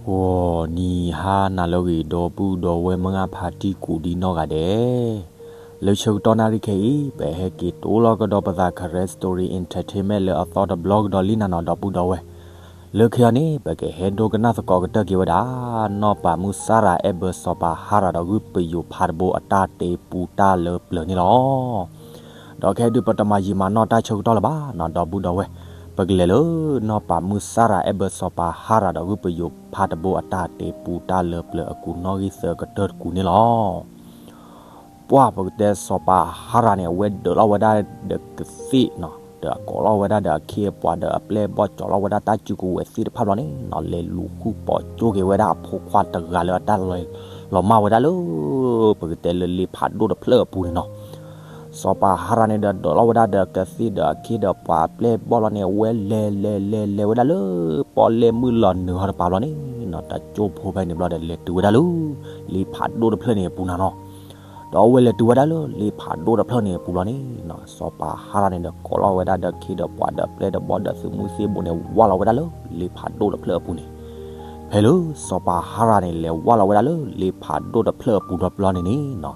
ဂီၤနံၤဟါနၤလၢအဂ့ၤ ဒီပုၢ်ဒီဝဲၢ်မုၢ်ဂၢ်ဖါတံၢ်ကူၣ်ဒံနီၢ်ဂၤဒဲး, လၢဆၢကတီၢ်နၣ်ရံၣ်ခဲအံၤ ပဟဲက့ၤတိလီၤကဒီးပသး Karen Story Entertainment လၢအသီတဘျီကဒီးလံနၤနီၤ ဒီပုၢ်ဒီဝဲၢ်, လၢခဲအံၤန့ၣ် ပကဟဲဒိကနၣ်သကိးကတၢၢ်က့ၤဝဲဒၣ် နီၢ်ပၤမုၣ်စၢ်ရၤအဲၣ်ဘၢစီၤပၤဟါရၤဒီး ဂုၢ်ပယိၤဖါတဘိအတၢ်တဲပူတၢ်လၢပျၢၤန့ၣ်လီၤ. ဒီးခဲအံၤဒုးပတမၤယံာ်မၤနီၢ်တၢ်ဆၢကတီၢ်လၢၤဘၣ်နီၤ ဒီပုၢ်ဒီဝဲၢ်, ပကလဲၤလၢ နီၢ်ပၤမုၣ်စၢ်ရၤအဲၣ်ဘၢစီၤပၤဟါရၤဒီး ဂုၢ်ပယိၤဖါတဘိအတၢ်တဲပူတၢ်လၢပျၢၤအကူာ်နီၣ်ဂံၢ်သၢကတၢၢ်တကူာ်န့ၣ်လီၤ. ပှၢ်ပကတဲစီၤပၤဟါရၤန့ၣ် အဝဲဒၢးလီၤဝဲဒၣ်ဒီးကသ့ၣ်နီၤ ဒီးအကိးလီၤဝဲဒၣ်ဒီးအခ့အပှၤဒီးအပျဲၢ်အဘီၣ် ကၠီၤလီၤဝဲဒၣ်တၢ်စုကဝဲၤသ့ၣ်တဖၣ်ဘျီန့ၣ်နီၤ လဲၤလူၤဃုာ်ပိာ်ကၠိက့ၤဝဲဒၣ်အဖိခွါတဂၤလၢအတၢ်လီၤမၢ်ဝဲဒၣ်လၢ ပကတဲလၢလ့ဖးဒိၣ်တဖျၢၣ်အပူၤန့ၣ်နီၤ. စီၤပၤဟါရၤန့ၣ်ဒီးဒၢးလီၤဝဲဒၣ်ဒီးကသ့ၣ်ဒီးအခ့ဒီးပှၤအပျဲၢ်အဘီၣ်လီၤန့ၣ် အဝဲလဲၤလဲၤလဲၤလဲၤဝဲဒၣ်လၢ ပီၣ်လဲၣ်မုၢ်လီၤနုာ်ဟီတပၤဘျီန့ၣ်နီၤ တၢ်ကၠိဖိဖဲန့ၣ်ဘျီဒီး လဲၤတုၤဝဲဒၣ်လၢ လ့ဖးဒိၣ်တဖျၢၣ်န့ၣ်အပူၤနၤနီၤ. ဒီးအဝဲလဲၤတုၤဝဲဒၣ်လၢ လ့ဖးဒိၣ်တဖျၢၣ်န့ၣ်အပူၤလီၤန့ၣ်နီၤ စီၤပၤဟါရၤန့ၣ်ဒီးကိးလီၤဝဲဒၣ်ဒီးအခ့ဒီးပှၤဒီးပျဲၢ်ဒီးဘီၣ်ဒီးသုးမုၢ်သ့ၣ်ဘိန့ၣ် ဝၢ်လီၤဝဲဒၣ်လၢ လ့ဖးဒိၣ်တဖျၢၣ်အပူၤန့ၣ်. ဖဲလၢစီၤပၤဟါရၤန့ၣ် လဲၤဝၢ်လီၤဝဲဒၣ်လၢ လ့ဖးဒိၣ်တဖျၢၣ်အပူၤဒီးဘျီန့ၣ်န့ၣ်နီၤ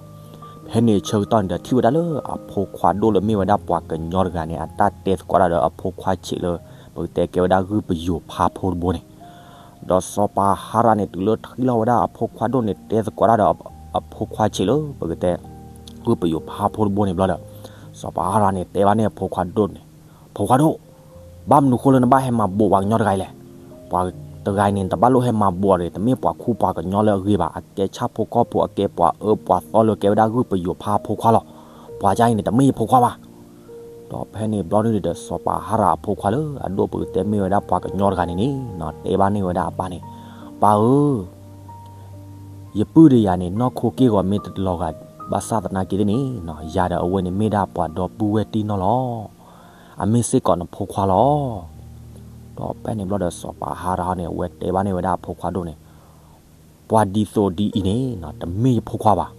ဖဲန့ၣ်ဆၢကတီၢ်န့ၣ်ဒီးထံၣ်ဝဲဒၣ်လၢအဖိခွါဒိၣ်လၢမ့ၢ်ဝဲဒၣ်ပှၤကညီတဂၤန့ၣ် အတၢ်တဲသကိးတၢ်ဒီးအဖိခွါဆံးလၢ ပကတဲကဲဝဲဒၣ်ဂုၢ်ပယိၤဖါဖိတဘိန့ၣ် ဒီးစီၤပၤဟါရၤန့ၣ် တုၤလၢထံၣ်လီၤဝဲဒၣ်အဖိခွါဒိၣ်န့ၣ် တဲသကိးတၢ်ဒီးအဖိခွါဆံးလၢ ပကတဲ ဂုၢ်ပယိၤဖါဖိတဘိန့ၣ်ဘျီဒီး စီၤပၤဟါရၤန့ၣ် တဲဘၣ်န့ၢ်အဖိခွါဒိၣ်န့ၣ်, ဖိခွါဒိၣ်, ဘၣ်မနုၤဃိလၢနဘၣ်ဟဲမၤဘိးပှၤကညီတဂၤအံၤလဲၣ်. ပှၤတဂၤအံၤန့ၣ် တဘၣ်လိၣ်ဟဲမၤဘိးဒီး တမ့ၢ်ပှၤခူပှၤကညီလၢအဂ့ၤဘၣ်, အကဲဆၣ်ဖိကီၢ်ဖိ အကဲပှၤအၢပှၤသီလၢကဲဝဲဒၣ်ဂုၢ်ပယိၤဖါဖိခွါလီၤ. ပှၤကါအံၤန့ၣ် တမ့ၢ်ယဖိခွါဘၣ်. ဒီးဖဲန့ၣ်ဘျီဒုန့ၣ်ဒီး စီၤပၤဟါရၤအဖိခွါလၢအဒိၣ်ပကတဲမ့ၢ်ဝဲဒၣ်ပှၤကညီတဂၤန့ၣ်န့ၣ်နီၤ တဲဘၣ်န့ၢ်ဝဲဒၣ်အပၢ်န့ၣ်, ပၢ်ဧၢ, ယပုၢ်ဒီးယၤန့ၣ် နီၢ်ခိက့ၢ်ဂီၤမ့ၢ်တလီၤဂာ်ဘၣ်ဆၣ်သနာ်က့သ့ၣ်န့ၣ်နီၤ ယၤဒီးအဝဲန့ၣ်မ့ၢ်ဒၣ်ပှၤဒီပုၢ်ဝဲၢ်တံၢ်နီၢ်လီၤ. အမ့ၢ်စ့ၢ်ကီးနဖိခွါလီၤ. ဒီးဖဲန့ၣ်ဘျီဒီးစီၤပၤဟါရၤန့ၣ် အဝဲတဲဘၣ်န့ၢ်ဝဲဒၣ်အဖိခွါဒိၣ်န့ၣ် ပှၤဒ်သိးဒ်အံၤန့ၣ်နီၤ တမ့ၢ်ယဖိခွါဘၣ်.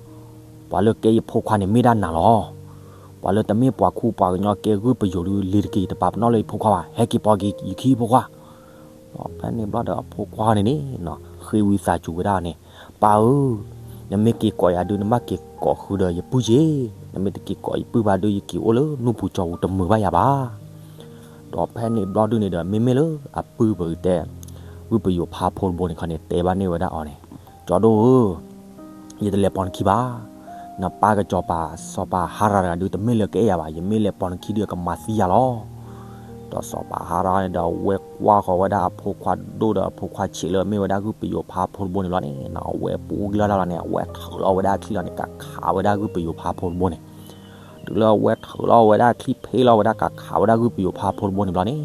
ပှၤလၢကဲယဖိခွါန့ၣ်မ့ၢ်ဒၣ်နၤလီၤ. ပှၤလၢတမ့ၢ်ပှၤခူပှၤကညီကဲဂုၢ်ပယိၤဒု လ့ၤတက့ၤတပာ်ပနီၣ်လၢယဖိခွါဘၣ်, ဟဲက့ၤပိာ်က့ၤယခံယဖိခွါ. ဒီးဖဲန့ၣ်ဘျီဒီးအဖိခွါန့ၣ်န့ၣ်နီၤ ဃ့ဝံသးစူၤဝဲဒၣ်န့ၣ်, ပၢ်ဧၢ, နမ့ၢ်က့ၤကိးယၤဒု နဘၣ်က့ၤကိးဃုာ်ဒီးယပုၢ်က့ၢ်, နမ့ၢ်တက့ၤကိးယပုၢ်ဘၣ်ဒု ယက့ၤအိၣ်လၢနူၢ်ပူၤကၠီပူၤတမုာ်ဘၣ်ယၤဘၣ်. ဒီးဖဲန့ၣ်ဘျီဒုန့ၣ်ဒီး မ့မ့ၢ်လၢအပုၢ်ပကတဲ ဂုၢ်ပယိၤဖါဖိတဘိန့ၣ်ခီန့ၣ် တဲဘၣ်န့ၢ်ဝဲဒၣ်အီၤန့ၣ်, ကၠီဒိၣ်ဧၢ, ယတလဲၤပိာ်နခံဘၣ်. နပၢ်ကစီၤပၤ စီၤပၤဟါရၤတဂၤဒု တမ့ၢ်လၢကအဲၣ်ယၤဘၣ်, ယမ့ၢ်လဲၤပိာ်နခံဒု အကမၤသံယၤလီၤ. ဒီးစီၤပၤဟါရၤန့ၣ်ဒီး အဝဲကွၢ်ဃီၤဝဲဒၣ်အဖိခွါဒိၣ်ဒီးအဖိခွါဆံးလၢအမ့ၢ်ဝဲဒၣ်ဂုၢ်ပယိၤဖါဖိတဘိန့ၣ်ဘျီန့ၣ်နီၤ အဝဲပူၤကလီၤတၢ်လီၤန့ၣ် အဝဲထုးလီၤဝဲဒၣ်အချံလီၤန့ၣ် ကခးဝဲဒၣ်ဂုၢ်ပယိၤဖါဖိတဘိန့ၣ်. တုၤလၢအဝဲထုးလီၤဝဲဒၣ်အချံ ဖ့လီၤဝဲဒၣ် ကခးဝဲဒၣ်ဂုၢ်ပယိၤဖါဖိတဘိန့ၣ်ဘျီန့ၣ်,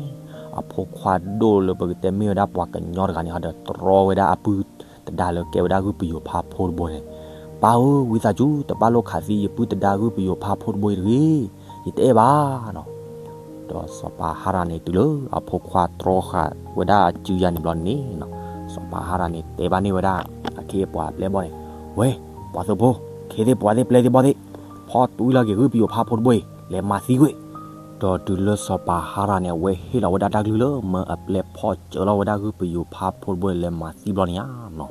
အဖိခွါဒိၣ်လၢပကတဲမ့ၢ်ဝဲဒၣ်ပှၤကညီတဂၤန့ၣ် ဟီဒီးတြီဝဲဒၣ်အပုၢ်တဒါလၢကဲဝဲဒၣ်ဂုၢ်ပယိၤဖါဖိတဘိန့ၣ်, ပၢ်ဧၢ, ဝံသးစူၤ တဘၣ်လိၣ်ခးသံယပုၢ်တဒါဂုၢ်ပယိၤဖါဖိတဘိအံၤတဂ့ၤ, ယတအဲၣ်ဘၣ်နီၤ. ဒီးစီၤပၤဟါရၤန့ၣ် တုၤလၢအဖိခွါတြီဃာ်ဝဲဒၣ်အစုယၤန့ၣ်ဘျီန့ၣ်နီၤ, စီၤပၤဟါရၤန့ၣ် တဲဘၣ်န့ၢ်ဝဲဒၣ် အခ့အပှၤအပျဲၢ်အဘီၣ်န့ၣ်, ဝဲ, ပှၤသုးဖိ, ခ့သ့ၣ်ပှၤသ့ၣ်ပျဲၢ်သ့ၣ်ဘီၣ်သ့ၣ်, ဖီၣ်တွံလီၤက့ၤဂုၢ်ပယိၤဖါဖိတဘိအံၤ, လဲၤမၤသံကွံာ်. ဒီးတုၤလၢစီၤပၤဟါရၤန့ၣ် အဝဲဟ့ၣ်လီၤဝဲဒၣ်တၢ်ကလုၢ်လၢ မၢအပျဲၢ်ဖီၣ်စၢၤလီၤဝဲဒၣ်ဂုၢ်ပယိၤဖါဖိတဘိန့ၣ် လဲၤမၤသံဘျီန့ၣ်ဧါနီၤ,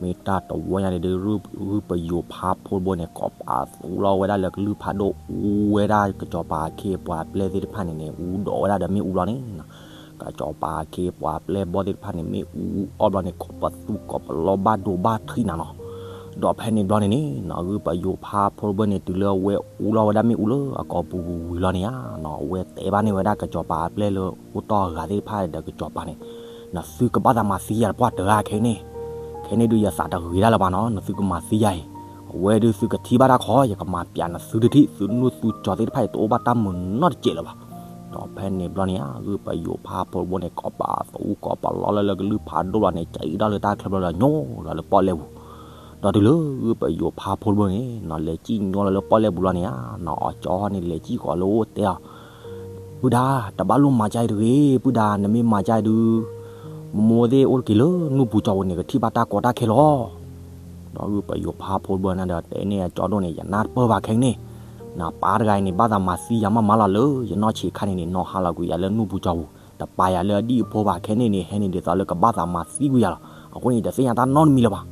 မ့ၢ်တၢ်တဝီညါန့ၣ်ဒီး ဂုၢ်ပယိၤဖါဖိတဘိန့ၣ် ကိးပသူလီၤဝဲဒၣ်လၢကလုၢ်ဖးဒိၣ် အူဝဲဒၣ်ကစီၤပၤအခ့အပှၤအပျဲၢ်သ့ၣ်တဖၣ်န့ၣ်န့ၣ် အူဒိးဝဲဒၣ်ဒီးမ့ၣ်အူဘျီန့ၣ်နီၤ, ကစီၤပၤအခ့အပှၤအပျဲၢ်အဘီၣ်သ့ၣ်တဖၣ်န့ၣ် မ့ၣ်အူအီၣ်ဘျီန့ၣ် ကိးပသူကိးပလီဘၣ်ဒိဘၣ်ထံးနၤနီၤ. ဒီးဖဲန့ၣ်ဘျီန့ၣ်န့ၣ်နီၤ ဂုၢ်ပယိၤဖါဖိတဘိန့ၣ် တုၤလၢအဝဲအူလီၤဝဲဒၣ်မ့ၣ်အူလၢအကိာ်ပူၤဝံၤလီၤန့ၣ်ဧါနီၤ, အဝဲတဲဘၣ်န့ၢ်ဝဲဒၣ်ကစီၤပၤအပျဲၢ်လၢအိၣ်တီၢ်အဂၤသ့ၣ်တဖၣ်ဒီးကစီၤပၤန့ၣ်, နသုကဘၣ်သးမၤသံယၤတပှၢ်တဂၤခဲအံၤန့ၣ်, ခဲအံၤန့ၣ်ဒုးယသးတဂ့ၤဒၣ်လၢၤဘၣ်နီၤ, နသုကမၤသံယၤအံၤ, အဝဲဒုးသုကထံၣ်ဘၣ်တၢ်ခီ ယကမၤပျးနသုတထံၣ်, သုနူၢ်သုကၠီသ့ၣ်တဖၣ်အံၤ တအိၣ်ဘၣ်တၢ်မုာ်နီတစဲးလၢၤဘၣ်. ဒီးဖဲန့ၣ်ဘျီန့ၣ်ဧါ ဂုၢ်ပယိၤဖါဖိတဘိန့ၣ် ကိးပသူကိးပလီလၢလၢကလုၢ်ဖးဒိၣ်လီၤန့ၣ် ကံၣ်ဒီၣ်လၢတၢ်ချၢဘျီဒီး ညိလီၤလၢပီၣ်လဲၣ်ပူၤ, ဒီးတုၤလၢဂုၢ်ပယိၤဖါဖိတဘိန့ၣ်နီၤ လဲၤကံၣ်ညိလီၤလၢပီၣ်လဲၣ်ပူၤလီၤန့ၣ်ဧါနီၤ အကၠီန့ၣ် လဲၤကံၣ်ဃီၤလၢအအိၣ်တဲအီၤ, ပုၢ်ဒါ, တဘၣ်လိၣ်မၤကါအံၤတဂ့ၤ, ပုၢ်ဒါ, နမ့ၢ်မၤကါအံၤဒုး မိၢ်မိၢ်သ့ၣ်အိၣ်တက့ၢ်လၢနူၢ်ပူၤကၠီပူၤန့ၣ် ကထံၣ်ဘၣ်တၢ်ကီတၢ်ခဲလီၤ. ဒီးဂုၢ်ပယိၤဖါဖိတဘိန့ၣ်ဒီး တဲန့ၢ်အကၠီဒိၣ်န့ၣ် ယနၢ်တပၢၢ်ဘၣ်ခဲအံၤန့ၣ်, နပၢ်တဂၤအံၤန့ၣ် ဘၣ်သးမၤသံယၤမးမးလီၤလၢ ယနီၢ်ဆံးခါန့ၣ်န့ၣ် နီၤဟးလီၤကွံာ်ယၤလၢနူၢ်ပူၤကၠီပူၤ, တပာ်ယၤလၢအဒံၣ်အဖိဘၣ်ခဲန့ၣ်န့ၣ် ဟဲန့ၣ်ဒ်သိးလၢကဘၣ်သးမၤသံကွံာ်ယၤလီၤ. အဃိန့ၣ် တသ့ၣ်ညါတၢ်နီတမံၤလၢၤဘၣ်.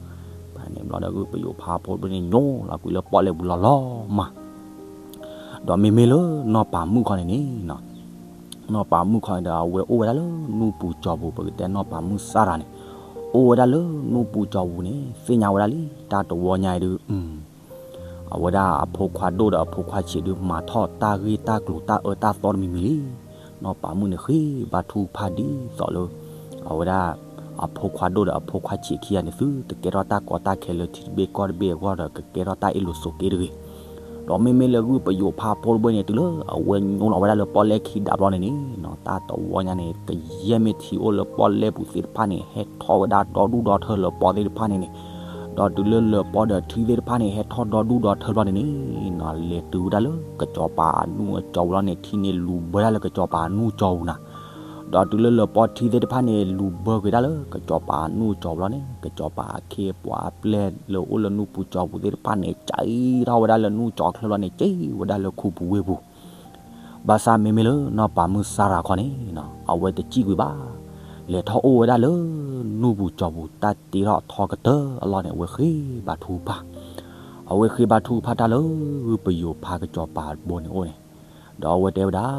ဖဲန့ၣ်ဘျီဒီး ဂုၢ်ပယိၤဖါဖိတဘိန့ၣ် ညိလီၤကွံာ်လၢပီၣ်လဲၣ်ပူၤလီၤလီၤမး. ဒီးမ့မ့ၢ်လၢနီၢ်ပၤမုၣ်ခီန့ၣ်န့ၣ် နီၢ်ပၤမုၣ်ခီန့ၣ်ဒီး အဝဲအိၣ်ဝဲဒၣ်လၢနူၢ်ပူၤကၠီၤပူၤ, ပကတဲနီၢ်ပၤမုၣ်စၢ်ရၤန့ၣ် အိၣ်ဝဲဒၣ်လၢနူၢ်ပူၤကၠီၤပူၤန့ၣ် သ့ၣ်ညါဝဲဒၣ်လံ တၢ်တဝီညါအံၤဒုး အဝဲဒၣ်အဖိခွါဒိၣ်ဒီးအဖိခွါဆံးဒုး မၤထီၣ်တၢ်ဂ့ၢ်တၢ်ကျိၤတၢ်အၢတၢ်သီတမံၤမံၤလံ. နီၢ်ပၤမုၣ်န့ၣ် ဃ့ဘါထုကဖၣ်ဒ်သိးလၢ အဝဲဒၣ် အဖိခွါဒိၣ်ဒီးအဖိခွါဆံးခံဂၤန့ၣ် သုတကဲထီၣ်တၢ်ကီတၢ်ခဲလၢထံတဘ့ၣ်ကီၢ်တဘ့ၣ်အဂီၢ်ဒီး ကကဲထီၣ်တၢ်အ့ၣ်လိာ်ဆိးက့တဂ့ၤ. ဒီးမ့မ့ၢ်လၢဂုၢ်ပယိၤဖါဖိတဘိန့ၣ် တုၤလၢအဝဲညိလီၤဝဲဒၣ်လၢပီၣ်လဲၣ်ခံဒးဘျီန့ၣ်န့ၣ် တၢ်တဝီညါန့ၣ် ကယဲၢ်မ့ၢ်ထံအိၣ်လၢပီၣ်လဲၣ်ပူၤသ့ၣ်တဖၣ်န့ၣ် ဟဲထီၣ်ဝဲဒၣ်ဒီဒူၣ်ဒီထၢလၢပီသ့ၣ်တဖၣ်န့ၣ်န့ၣ်, ဒီးတုၤလၢလၢပီဒီးထံသ့ၣ်တဖၣ်န့ၣ် ဟဲထီၣ်ဒီဒူၣ်ဒီထၢဘျီန့ၣ်န့ၣ် လဲၤတုၤဝဲဒၣ်လၢကစီၤပၤအနူၢ်အကၠီပူၤလီၤန့ၣ် ထံန့ၣ်လူၤဘၢဒၣ်လၢကစီၤပၤအနူၢ်ကၠီပူၤနၤ. ဒီးတုၤလၢလၢပီထံသ့ၣ်တဖၣ်န့ၣ် လူၤဘၢက့ၤဒၣ်လၢကစီၤပၤအနူၢ်ကၠီပူၤလီၤန့ၣ် ကစီၤပၤအခ့အပှၤအပျဲၢ်လၢအိၣ်လၢနူၢ်ပူၤကၠီပူၤသ့ၣ်တဖၣ်န့ၣ် ကၢထီၣ်ဝဲဒၣ်လၢနူၢ်ကၠီချၢလီၤန့ၣ် က့ၤဝဲဒၣ်လၢခူပူၤဝ့ၢ်ပူၤ ဘၣ်ဆၣ်မ့မ့ၢ်လၢနီၢ်ပၤမုၣ်စၢ်ရၤခီန့ၣ် အဝဲတစံၣ်ကွံာ်ဘၣ်, လဲၤထီၣ်အိၣ်ဝဲဒၣ်လၢ နူၢ်ပူၤကၠီပူၤ တၢ်တ့ထီၣ်ထီကတၢၢ်အလီၢ်န့ၣ် အဝဲဃ့ဘါထုကဖၣ်, အဝဲဃ့ဘါထုကဖၣ်တၢ်လၢ ဂုၢ်ပယိၤဖါကစီၤပၤတဘိန့ၣ်အိၣ်န့ၣ်, ဒီးအဝဲတဲဝဲဒၣ်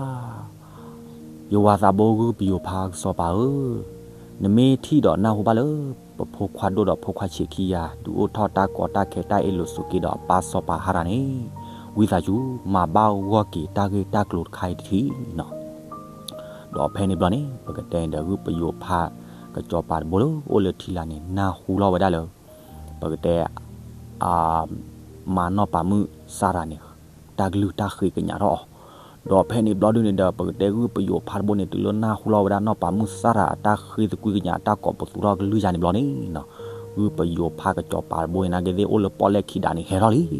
ယဝၤသးဘိဂုၢ်ပယိၤဖါကစီၤပၤဧၢ, နမ့ၢ်ထံၣ်ဒီးနၢ်ဟူဘၣ်လၢ ပဖိခွါဒိၣ်ဒီးဖိခွါဆံးခံဂၤ ဒုးအိၣ်ထီၣ်တၢ်ကီတၢ်ခဲတၢ်အ့ၣ်လိာ်ဆိးက့ဒီးအပၢ်စီၤပၤဟါရၤန့ၣ်, ဝံသးစူၤ မၤဘၣ်ဂီၢ်က့ၤတၢ်ဂ့ၢ်တၢ်ကျိၤတခါအံၤတထံၣ်နီၤ. ဒီးဖဲန့ၣ်ဘျီန့ၣ် ပကတဲန့ၣ်ဒီး ဂုၢ်ပယိၤဖါကစီၤပၤတဘိလၢအိၣ်လၢထံလာ်န့ၣ် နၢ်ဟူလီၤဝဲဒၣ်လၢ ပကတဲ မါနီၢ်ပၤမုၣ်စၢ်ရၤန့ၣ် တၢ်ကလုၢ်တၢ်ဃ့ကညးထီၣ်အီၤ, ဒီးဖဲန့ၣ်ဘျီဒုန့ၣ်ဒီး ပကတဲဂုၢ်ပယိၤဖါတဘိန့ၣ် တုၤလၢနၢ်ဟူလီၤဝဲဒၣ်နီၢ်ပၤမုၣ်စၢ်ရၤအတၢ်ဃ့သကွံာ်ကညးအတၢ်ကိးပသူထီၣ်ကလုၢ်ယါန့ၣ်ဘျီန့ၣ်နီၤ, ဂုၢ်ပယိၤဖါကစီၤပၤတဘိန့ၣ် နာ်က့သ့ၣ်အိၣ်လၢပီၣ်လဲၣ်ခံဒးန့ၣ် ဟဲထီၣ်လံနီၤ.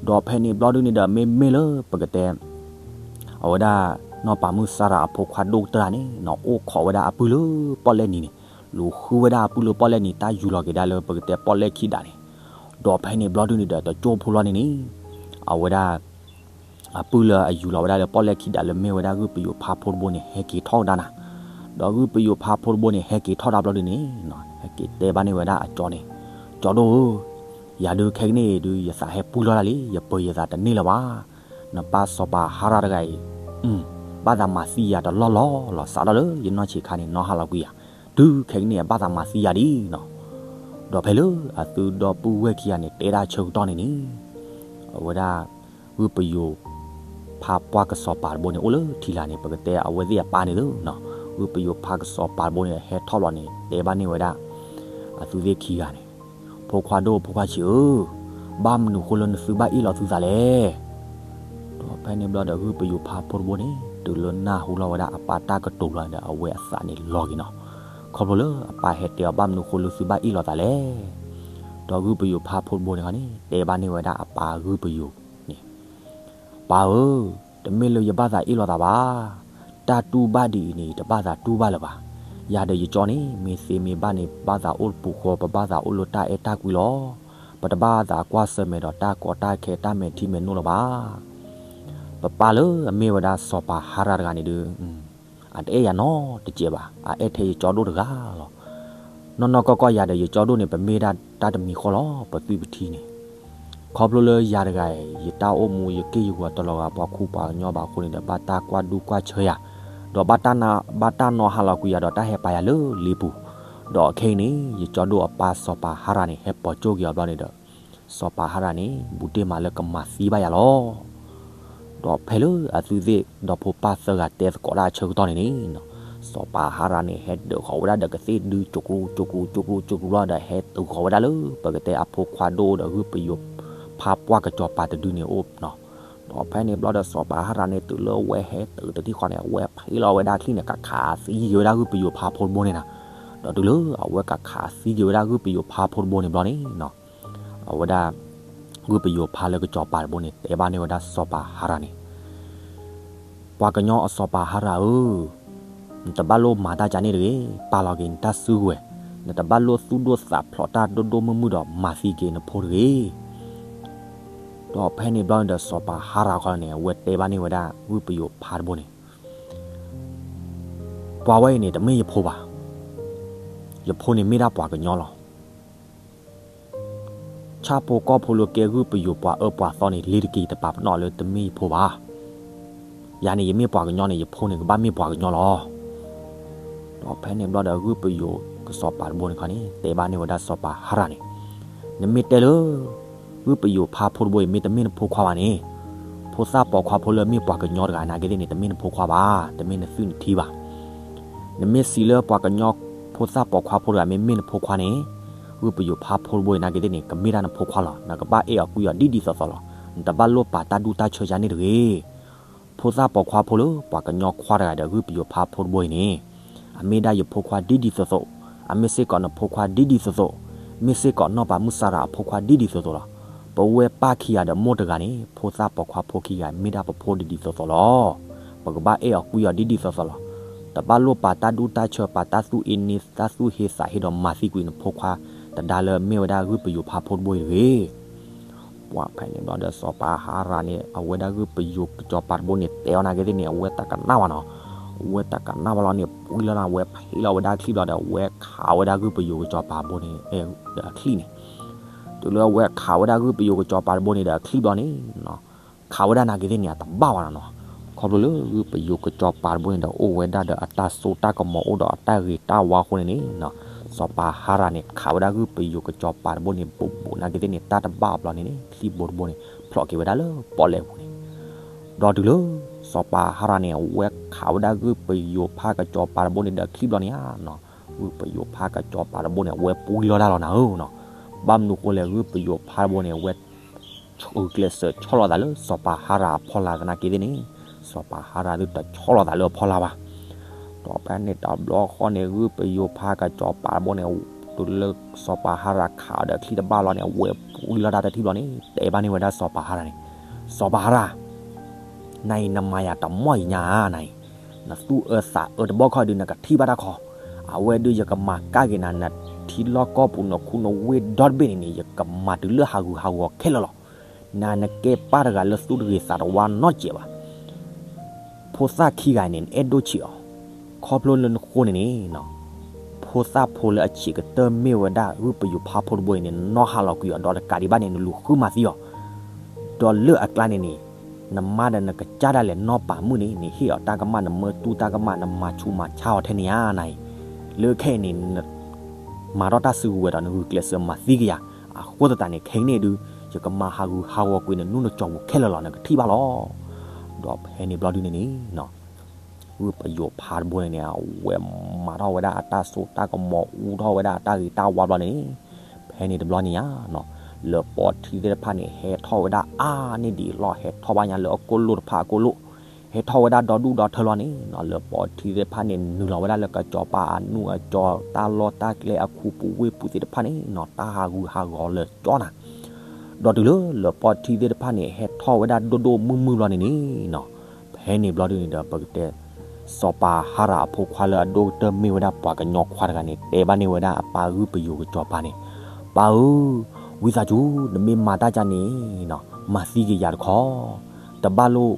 ဒီးဖဲန့ၣ်ဘျီဒုန့ၣ်ဒီး မ့မ့ၢ်လၢပကတဲ အဝဲဒၣ် နီၢ်ပၤမုၣ်စၢ်ရၤအဖိခွါဒိၣ်ကတၢၢ်န့ၣ်နီၤ အိၣ်ခိးဝဲဒၣ်အပုၢ်လၢပီၣ်လဲၣ်နံၤန့ၣ်, လူၤဃုဝဲဒၣ်အပုၢ်လၢပီၣ်လဲၣ်နံၤ တၢ်ယူၤလီၤက့ၤဒၣ်လၢပကတဲပီၣ်လဲၣ်ခံဒးန့ၣ်, ဒီးဖဲန့ၣ်ဘျီဒုန့ၣ်ဒီး တကၠိဖိလီၤန့ၣ်န့ၣ်, အဝဲဒၣ် အပုၢ်လၢအယူၤလီၤဝဲဒၣ်လၢပီၣ်လဲၣ်ခံဒးလၢမ့ၢ်ဝဲဒၣ်ဂုၢ်ပယိၤဖါဖိတဘိန့ၣ် ဟဲက့ၤထီၣ်ကဒါနၤ, ဒီးဂုၢ်ပယိၤဖါဖိတဘိန့ၣ် ဟဲက့ၤထီၣ်တၢ်ဘျီဒုန့ၣ် ဟဲက့ၤတဲဘၣ်န့ၢ်ဝဲဒၣ်အကၠီန့ၣ်, ကၠီဒိၣ်ဧၢ, ယၤဒုးခဲကနံၣ်အံၤဒုး ယသးဟဲပှံၢ်လီၤတၢ်လံ, ယပၢၤယသးတန့ၢ်လၢၤဘၣ်. နပၢ်စီၤပၤဟါရၤတဂၤအံၤ ဘၣ်သးမၤသံယၤတလီၢ်လီၢ်လီၤ. စးထီၣ်လၢယနီၢ်ဆံးခါန့ၣ် နီၢ်ဟါလီၤကွံာ်ယၤ, တုၤခဲကနံၣ်အံၤ ဘၣ်သးမၤသံယၤဒ်နီၤ. ဒီးဖဲလၢအသုဒီပုၢ်ဝဲၢ်ခံဂၤန့ၣ် တဲဒၣ်ဆၢကတီၢ်န့ၣ်န့ၣ်, အဝဲဒၣ် ဂုၢ်ပယိၤဖါပှၢ်ကစီၤပၤတဘိန့ၣ် အိၣ်လၢထံလာ်န့ၣ် ပကတဲအဝဲသ့ၣ်အပၢ်န့ၣ်လၢ ဂုၢ်ပယိၤဖါကစီၤပၤတဘိန့ၣ် ဟဲထီၣ်လီၤန့ၣ် တဲဘၣ်န့ၢ်ဝဲဒၣ် အသုသ့ၣ်ခံဂၤန့ၣ်, ဖိခွါဒိၣ်ဖိခွါဆံးဧၢ, ဘၣ်မနုၤဃိလၢနသုဘၣ်အ့ၣ်လိာ်သုသးလဲၣ်. ဒီးဖဲန့ၣ်ဘျီဒီး ဂုၢ်ပယိၤဖါဖိတဘိန့ၣ် တုၤလၢနၢ်ဟူလီၤဝဲဒၣ်အပၢ်တၢ်ကတိၤလီၤန့ၣ်ဒီး အဝဲအသးန့ၣ်လီၤက့ၤနီၤ, ခီဖျိလၢအပၢ်ဟဲတဲအီၤ ဘၣ်မနုၤဃိလၢသုဘၣ်အ့ၣ်လိာ်သးလဲၣ်. ဒီးဂုၢ်ပယိၤဖါဖိတဘိန့ၣ်ခီန့ၣ် တဲဘၣ်န့ၢ်ဝဲဒၣ်အပၢ်ဂုၢ်ပယိၤန့ၣ်, ပၢ်ဧၢ, တမ့ၢ်လၢယဘၣ်သးအ့ၣ်လိာ်သးဘၣ်. တၢ်တူၢ်ဘၣ်ဒ်အံၤန့ၣ် တဘၣ်သးတူၢ်ဘၣ်လၢၤဘၣ်. ယၤဒီးယကၠီန့ၣ် မ့ၢ်သ့မ့ၢ်ဘၣ်န့ၣ် ပဘၣ်သးအိၣ်တပူၤဃီ, ပဘၣ်သးအိၣ်လၢတၢ်အဲၣ်တၢ်ကွံလီၤ. ပတဘၣ်သးကွၢ်ဆၢၣ်မဲာ်ဒီးတၢ်ကီတၢ်ခဲတၢ်မဲာ်ထံမဲာ်နိလၢၤဘၣ်. ပပၢ်လၢအမ့ၢ်ဝဲဒၣ်စီၤပၤဟါရၤတဂၤန့ၣ်ဒီး အတအဲၣ်ယၤနီတစဲးဘၣ်, အအဲၣ်ထဲယကၠီဒိၣ်တဂၤလီၤ. နီၢ်နီၢ်ကီၢ်ကီၢ်ယၤဒီးယကၠီဒိၣ်န့ၣ် ပမ့ၢ်ဒၣ်တၢ်တမံၤဃီလီၤ, ပသွံၣ်ပထံန့ၣ်. ခီဖျိလၢယၤတဂၤအံၤ ယတၢ်အိၣ်မူယက့ၢ်ယဂီၤတလီၤဂာ်ပှၤခူပှၤကညီဘၣ်အဃိန့ၣ်ဒီး ဘၣ်တၢ်ကွၢ်ဒူၣ်ကွၢ်ဆၢယၤ, ဒီးဘၣ်တၢ်နီၢ်ဟါလီၤကွံာ်ယၤဒီးတၢ်ဟဲပာ်ယၤလၢလ့ပူၤ, ဒီးခဲအံၤန့ၣ် ယကၠီဒိၣ်အပၢ်စီၤပၤဟါရၤန့ၣ် ဟဲပိာ်ကၠိၣ်က့ၤအီၤဘျီန့ၣ်ဒီး စီၤပၤဟါရၤန့ၣ် ဘူးတ့ၢ်မးလၢကမၤသံဘၣ်ယၤလီၤ. ဒီးဖဲလၢအသုသ့ၣ်ဒီဖိပၢ်သၢဂၤတဲသကိးတၢ်အဆၢကတီၢ်န့ၣ်န့ၣ်, စီၤပၤဟါရၤန့ၣ် ဟဲဒၢးဃီၤဝဲဒၣ်ဒီးကသ့ၣ်ဒု ကၠိကရူၢ်ကၠိကရူၢ်ကၠိကရူၢ်ကၠိကရူၢ်လီၤဒီး ဟဲတုၤဃီၤဝဲဒၣ်လၢ ပကတဲအဖိခွါဒိၣ်ဒီးဂုၢ်ပယိၤဖါပှၢ်ကစီၤပၤတဒုန့ၣ်အိၣ်နီၤ. ဒီးဖဲန့ၣ်ဘျီဒီးစီၤပၤဟါရၤန့ၣ် တုၤလၢအဝဲဟဲတုၤတထံၣ်ဃီန့ၣ် အဝဲဖံးလီၤဝဲဒၣ်ချံၣ်န့ၣ် ကခးသံက့ၤဝဲဒၣ်ဂုၢ်ပယိၤဖါဖိတဘိန့ၣ်နီၤ. ဒီးတုၤလၢအဝဲကခးသံက့ၤဝဲဒၣ်ဂုၢ်ပယိၤဖါဖိတဘိန့ၣ်ဘျီန့ၣ်နီၤ အဝဲဒၣ် ဂုၢ်ပယိၤဖါလၢကစီၤပၤတဘိန့ၣ် တဲဘၣ်န့ၢ်ဝဲဒၣ်စီၤပၤဟါရၤန့ၣ်, ပှၤကညီအစီၤပၤဟါရၤဧၢ, နတဘၣ်လိၣ်မၤတၢ်ကန့ၣ်တဂ့ၤ, ပာ်လီၤက့ၤနတၢ်စုကဝဲၤ, နတဘၣ်လိၣ်သူၣ်ဒိၣ်သးဖျိးတၢ်ဒိၣ်ဒိၣ်မုၢ်မုၢ်ဒီးမၤသံက့ၤနဖိတဂ့ၤ. ဒီးဖဲန့ၣ်ဘျီန့ၣ်ဒီးစီၤပၤဟါရၤခီန့ၣ် အဝဲတဲဘၣ်န့ၢ်ဝဲဒၣ်ဂုၢ်ပယိၤဖါတဘိန့ၣ် ပှၤဝဲအံၤန့ၣ် တမ့ၢ်ယဖိဘၣ်. ယဖိန့ၣ်မ့ၢ်ဒၣ်ပှၤကညီလီၤ. ဆၣ်ဖိကီၢ်ဖိလၢကဲဂုၢ်ပယိၤပှၤအၢပှၤသီန့ၣ် လ့ၤတက့ၤတပာ်ပနီၣ်လၢတမ့ၢ်ယဖိဘၣ်. ယၤန့ၣ် ယမ့ၢ်ပှၤကညီန့ၣ် ယဖိန့ၣ်ကဘၣ်မ့ၢ်ပှၤကညီလီၤ. ဒီးဖဲန့ၣ်ဘျီဒီး ဂုၢ်ပယိၤကစီၤပၤတဘိန့ၣ်ခီန့ၣ် တဲဘၣ်န့ၢ်ဝဲဒၣ်စီၤပၤဟါရၤန့ၣ်, နမ့ၢ်တဲလၢ ဂုၢ်ပယိၤဖါဖိတဘိအံၤ မ့ၢ်တမ့ၢ်နဖိခွါဘၣ်န့ၣ်, ဖိသၣ်ပိာ်ခွါဖိလၢမ့ၢ်ပှၤကညီတဂၤနာ်က့သ့ၣ်န့ၣ် တမ့ၢ်နဖိခွါဘၣ်, တမ့ၢ်နသုးနထံဘၣ်. နမ့ၢ်စံးလၢပှၤကညီ ဖိသၣ်ပိာ်ခွါဖိတဂၤမ့ၢ်မ့ၢ်နဖိခွါန့ၣ်, ဂုၢ်ပယိၤဖါဖိတဘိအံၤနာ်က့သ့ၣ်န့ၣ် ကမ့ၢ်ဒၣ်နဖိခွါလီၤ. နကဘၣ်အဲၣ်အီၤကွံအီၤဒ်ဒ်သိးသိးလီၤ. နတဘၣ်လိၣ်ပာ်တၢ်ဒူတၢ်ဆၢယၤန့ၣ်တဂ့ၤ. ဖိသၣ်ပိာ်ခွါဖိလၢပှၤကညီခွါတဂၤဒီး ဂုၢ်ပယိၤဖါဖိတဘိအံၤန့ၣ်, အမ့ၢ်ဒၣ်ယဖိခွါဒ်ဒ်သိးသိး, အမ့ၢ်စ့ၢ်ကီးနဖိခွါဒ်ဒ်သိးသိး, မ့ၢ်စ့ၢ်ကီးနီၢ်ပၤမုၢ်စၢ်ရၤအဖိခွါဒ်ဒ်သိးသိးလီၤ. ပဝဲပၢ်ခံဂၤဒီးမိၢ်တဂၤန့ၣ် ဖိသၣ်ပိာ်ခွါဖိခံဂၤ မ့ၢ်ဒၣ်ပဖိဒ်ဒ်သိးသိးလီၤ. ပကဘၣ်အဲၣ်အီၤကွံအီၤဒ်ဒ်သိးသိးလီၤ. တဘၣ်လိၣ်ပာ်တၢ်ဒူတၢ်ဆၢ ပာ်တၢ်သူၣ်အ့န့ တၢ်သူၣ်ဟ့သးဟ့ဒီးမၤသံကွံာ်နဖိခွါ တဒါလၢမ့ၢ်ဝဲဒၣ်ဂုၢ်ပယိၤဖါဖိတဘိအံၤတဂ့ၤ. ပှၤဖဲန့ၣ်ဘျီဒီး စီၤပၤဟါရၤန့ၣ် အဝဲဒၣ်ဂုၢ်ပယိၤကစီၤပၤတဘိန့ၣ် တဲအီၤနာ်က့သ့ၣ်န့ၣ် အဝဲတကနၣ်ဘၣ်နီၤ. အဝဲတကနၣ်ဘၣ်လီၤန့ၣ် ပှံလီၤနၤ အဝဲဖ့လီၤဝဲဒၣ်အချံၣ်ဘျီဒီး အဝဲခးဝဲဒၣ်ဂုၢ်ပယိၤကစီၤပၤတဘိန့ၣ် ဒီးအချံၣ်န့ၣ်, တုၤလၢအဝဲခးဝဲဒၣ်ဂုၢ်ပယိၤကစီၤပၤတဘိန့ၣ်ဒီးအချံၣ်ဘျီန့ၣ် ခးဝဲဒၣ်နာ်က့သ့ၣ်န့ၣ် အတဘၣ်ဘၣ်နီၤနီၤ. ခီဖျိလၢဂုၢ်ပယိၤကစီၤပၤတဘိန့ၣ်ဒီး အိၣ်ဝဲဒၣ်ဒီးအတၢ်စိတၢ်ကမီၤ အိၣ်ဒီးအတၢ်ဂ့ၤတၢ်ဝါအဃိန့ၣ်န့ၣ်, စီၤပၤဟါရၤန့ၣ် ခးဝဲဒၣ်ဂုၢ်ပယိၤကစီၤပၤတဘိန့ၣ် ဘူးဘူးနာ်က့သ့ၣ်န့ၣ် တၢ်တဘၣ်အဘျီန့ၣ်န့ၣ် ချံၣ်ဘိတဘိန့ၣ် ဖျိးက့ၤဝဲဒၣ်လၢပီၣ်လဲၣ်ပူၤန့ၣ်, ဒီးတုၤလၢ စီၤပၤဟါရၤန့ၣ် အဝဲခးဝဲဒၣ်ဂုၢ်ပယိၤဖါကစီၤပၤတဘိန့ၣ်ဒီးအချံၣ်ဘျီန့ၣ်ဧါနီၤ, ဂုၢ်ပယိၤဖါကစီၤပၤတဘိန့ၣ် အဝဲပှံလီၤတၢ်လီၤနၤဧၢနီၤ. ဘၣ်မနုၤဃိလဲၣ် ဂုၢ်ပယိၤဖါတဘိန့ၣ် အဝဲ ဂုာ်ကျဲးစၢးဆီၣ်လီၤသးလၢစီၤပၤဟါရၤအဖီလာ်သနာ်က့သ့ၣ်န့ၣ်, စီၤပၤဟါရၤဒုးတဆီၣ်လီၤသးလၢအဖီလာ်ဘၣ်. ဒီးဖဲန့ၣ်တဘျီဃီန့ၣ် ဂုၢ်ပယိၤဖါကစီၤပၤတဘိန့ၣ် တုၤလၢစီၤပၤဟါရၤခးအီၤဒီးအချံၣ်တဘၣ်လီၤန့ၣ် အဝဲပှံလီၤတၢ်တထံၣ်ဘျီန့ၣ် တဲဘၣ်န့ၢ်ဝဲဒၣ်စီၤပၤဟါရၤန့ၣ်, စီၤပၤဟါရၤ နအံၤနမၤယၤတမီၢ်အံၤညါဧါနၤအံၤ, နသူၣ်အၢသးအၢတဘီခီဒုး နကထံၣ်ဘၣ်တၢ်ခီ, အဝဲဒုးယကမၤကၣ်က့ၤနၤ နထံလီၢ်ကီၢ်ပူၤ နခူနဝ့ၢ်ဒီတဘ့ၣ်န့ၣ်န့ၣ် ယကမၤတုၤလၢဟးဂူာ်ဟးဂီၤခဲလၢာ်လီၤ. နၤနကဲပၢ်တဂၤလၢသူၣ်တဂ့ၤသးတဝါနီတစဲးဘၣ်. ဖိသၣ်ခံဂၤအံၤန့ၣ် နအဲၣ်ဒိၣ်ဆံးအီၤ, ခီဖျိလၢနဃိန့ၣ်န့ၣ် ဖိသၣ်ဖိလၢအဆံးကတၢၢ်မ့ၢ်ဝဲဒၣ်ဂုၢ်ပယိၤဖါဖိတဘိအံၤန့ၣ် နနီၢ်ဟးလီၤကွံာ်အီၤဒီးတကးဒံးဘၣ်န့ၣ် နလူၤဃုမၤသံအီၤ, ဒီးလၢအကျါန့ၣ်န့ၣ် နမါဒီးနကစၢ်ဒၣ်လဲာ်နီၢ်ပၤမုၣ်န့ၣ် နဟ့ၣ်အီၤတၢ်ကမၣ် နမၢတူၢ်တၢ်ကမၣ် နမၤဆူးမၤဆါအီၤထဲန့ၣ်ဧါနၤအံၤ, လၢခဲအံၤန့ၣ် နမၤထီၣ်တၢ်စုကဝဲၤဒီး နဂုာ်ကျဲးစၢးမၤသံကယၤအဃိသတးန့ၣ် ခဲကနံၣ်အံၤဒုး ယကမၤဟးဂူာ်ဟးဂီၤကွံာ်နနူၢ်နကၠီၤပူၤခဲလၢာ်လီၤ နကထံၣ်ဘၣ်လီၤ. ဒီးဖဲန့ၣ်ဘျီဒုန့ၣ်န့ၣ် ဂုၢ်ပယိၤဖါတဘိန့ၣ်န့ၣ် အဝဲမၤထီၣ်ဝဲဒၣ်အတၢ်စိတၢ်ကမီၤအူထီၣ်ဝဲဒၣ်အတၢ်ဂ့ၤတၢ်ဝါဘျီန့ၣ်န့ၣ်, ဖဲန့ၣ်တဘျီန့ၣ်ဧါ လၢပီထံသ့ၣ်တဖၣ်န့ၣ် ဟဲထီၣ်ဝဲဒၣ်အါန့ၢ်ဒံးလီၤ ဟဲထီၣ်ဘၣ်ညါလၢအကိၣ်လိၣ်တဖၣ်အကိၣ်လိၣ်, ဟဲထီၣ်ဝဲဒၣ်ဒီဒူၣ်ဒီထၢလီၤန့ၣ်နီၤ လၢပီထံသ့ၣ်တဖၣ်န့ၣ် နုာ်လီၤဝဲဒၣ်လၢကစီၤပၤအနူၢ်အကၠီၤ တၢ်လီၢ်တၢ်ကျဲအခူပူၤဝ့ၢ်ပူၤသ့ၣ်တဖၣ်န့ၣ်နီၤ တၢ်ဟးဂူာ်ဟးဂီၤလၢာ်ကၠီနၤ ဒီးတုၤလၢလၢပီထံသ့ၣ်တဖၣ်န့ၣ် ဟဲထီၣ်ဝဲဒၣ်ဒိၣ်ဒိၣ်မုၢ်မုၢ်ဘျီန့ၣ်န့ၣ်နီၤ, ဖဲန့ၣ်ဘျီဒုန့ၣ်ဒီး ပကတဲ စီၤပၤဟါရၤအဖိခွါလၢအဒိၣ်ကတၢၢ်မ့ၢ်ဝဲဒၣ်ပှၤကညီခွါတဂၤန့ၣ် တဲဘၣ်န့ၢ်ဝဲဒၣ်အပၢ်ဂုၢ်ပယိၤကစီၤပၤန့ၣ်, ပၢ်ဧၢ, ဝံသးစူၤ နမ့ၢ်မၤတၢ်ကန့ၣ်နီၤ မၤသံကယၤတခီ, တဘၣ်လိၣ်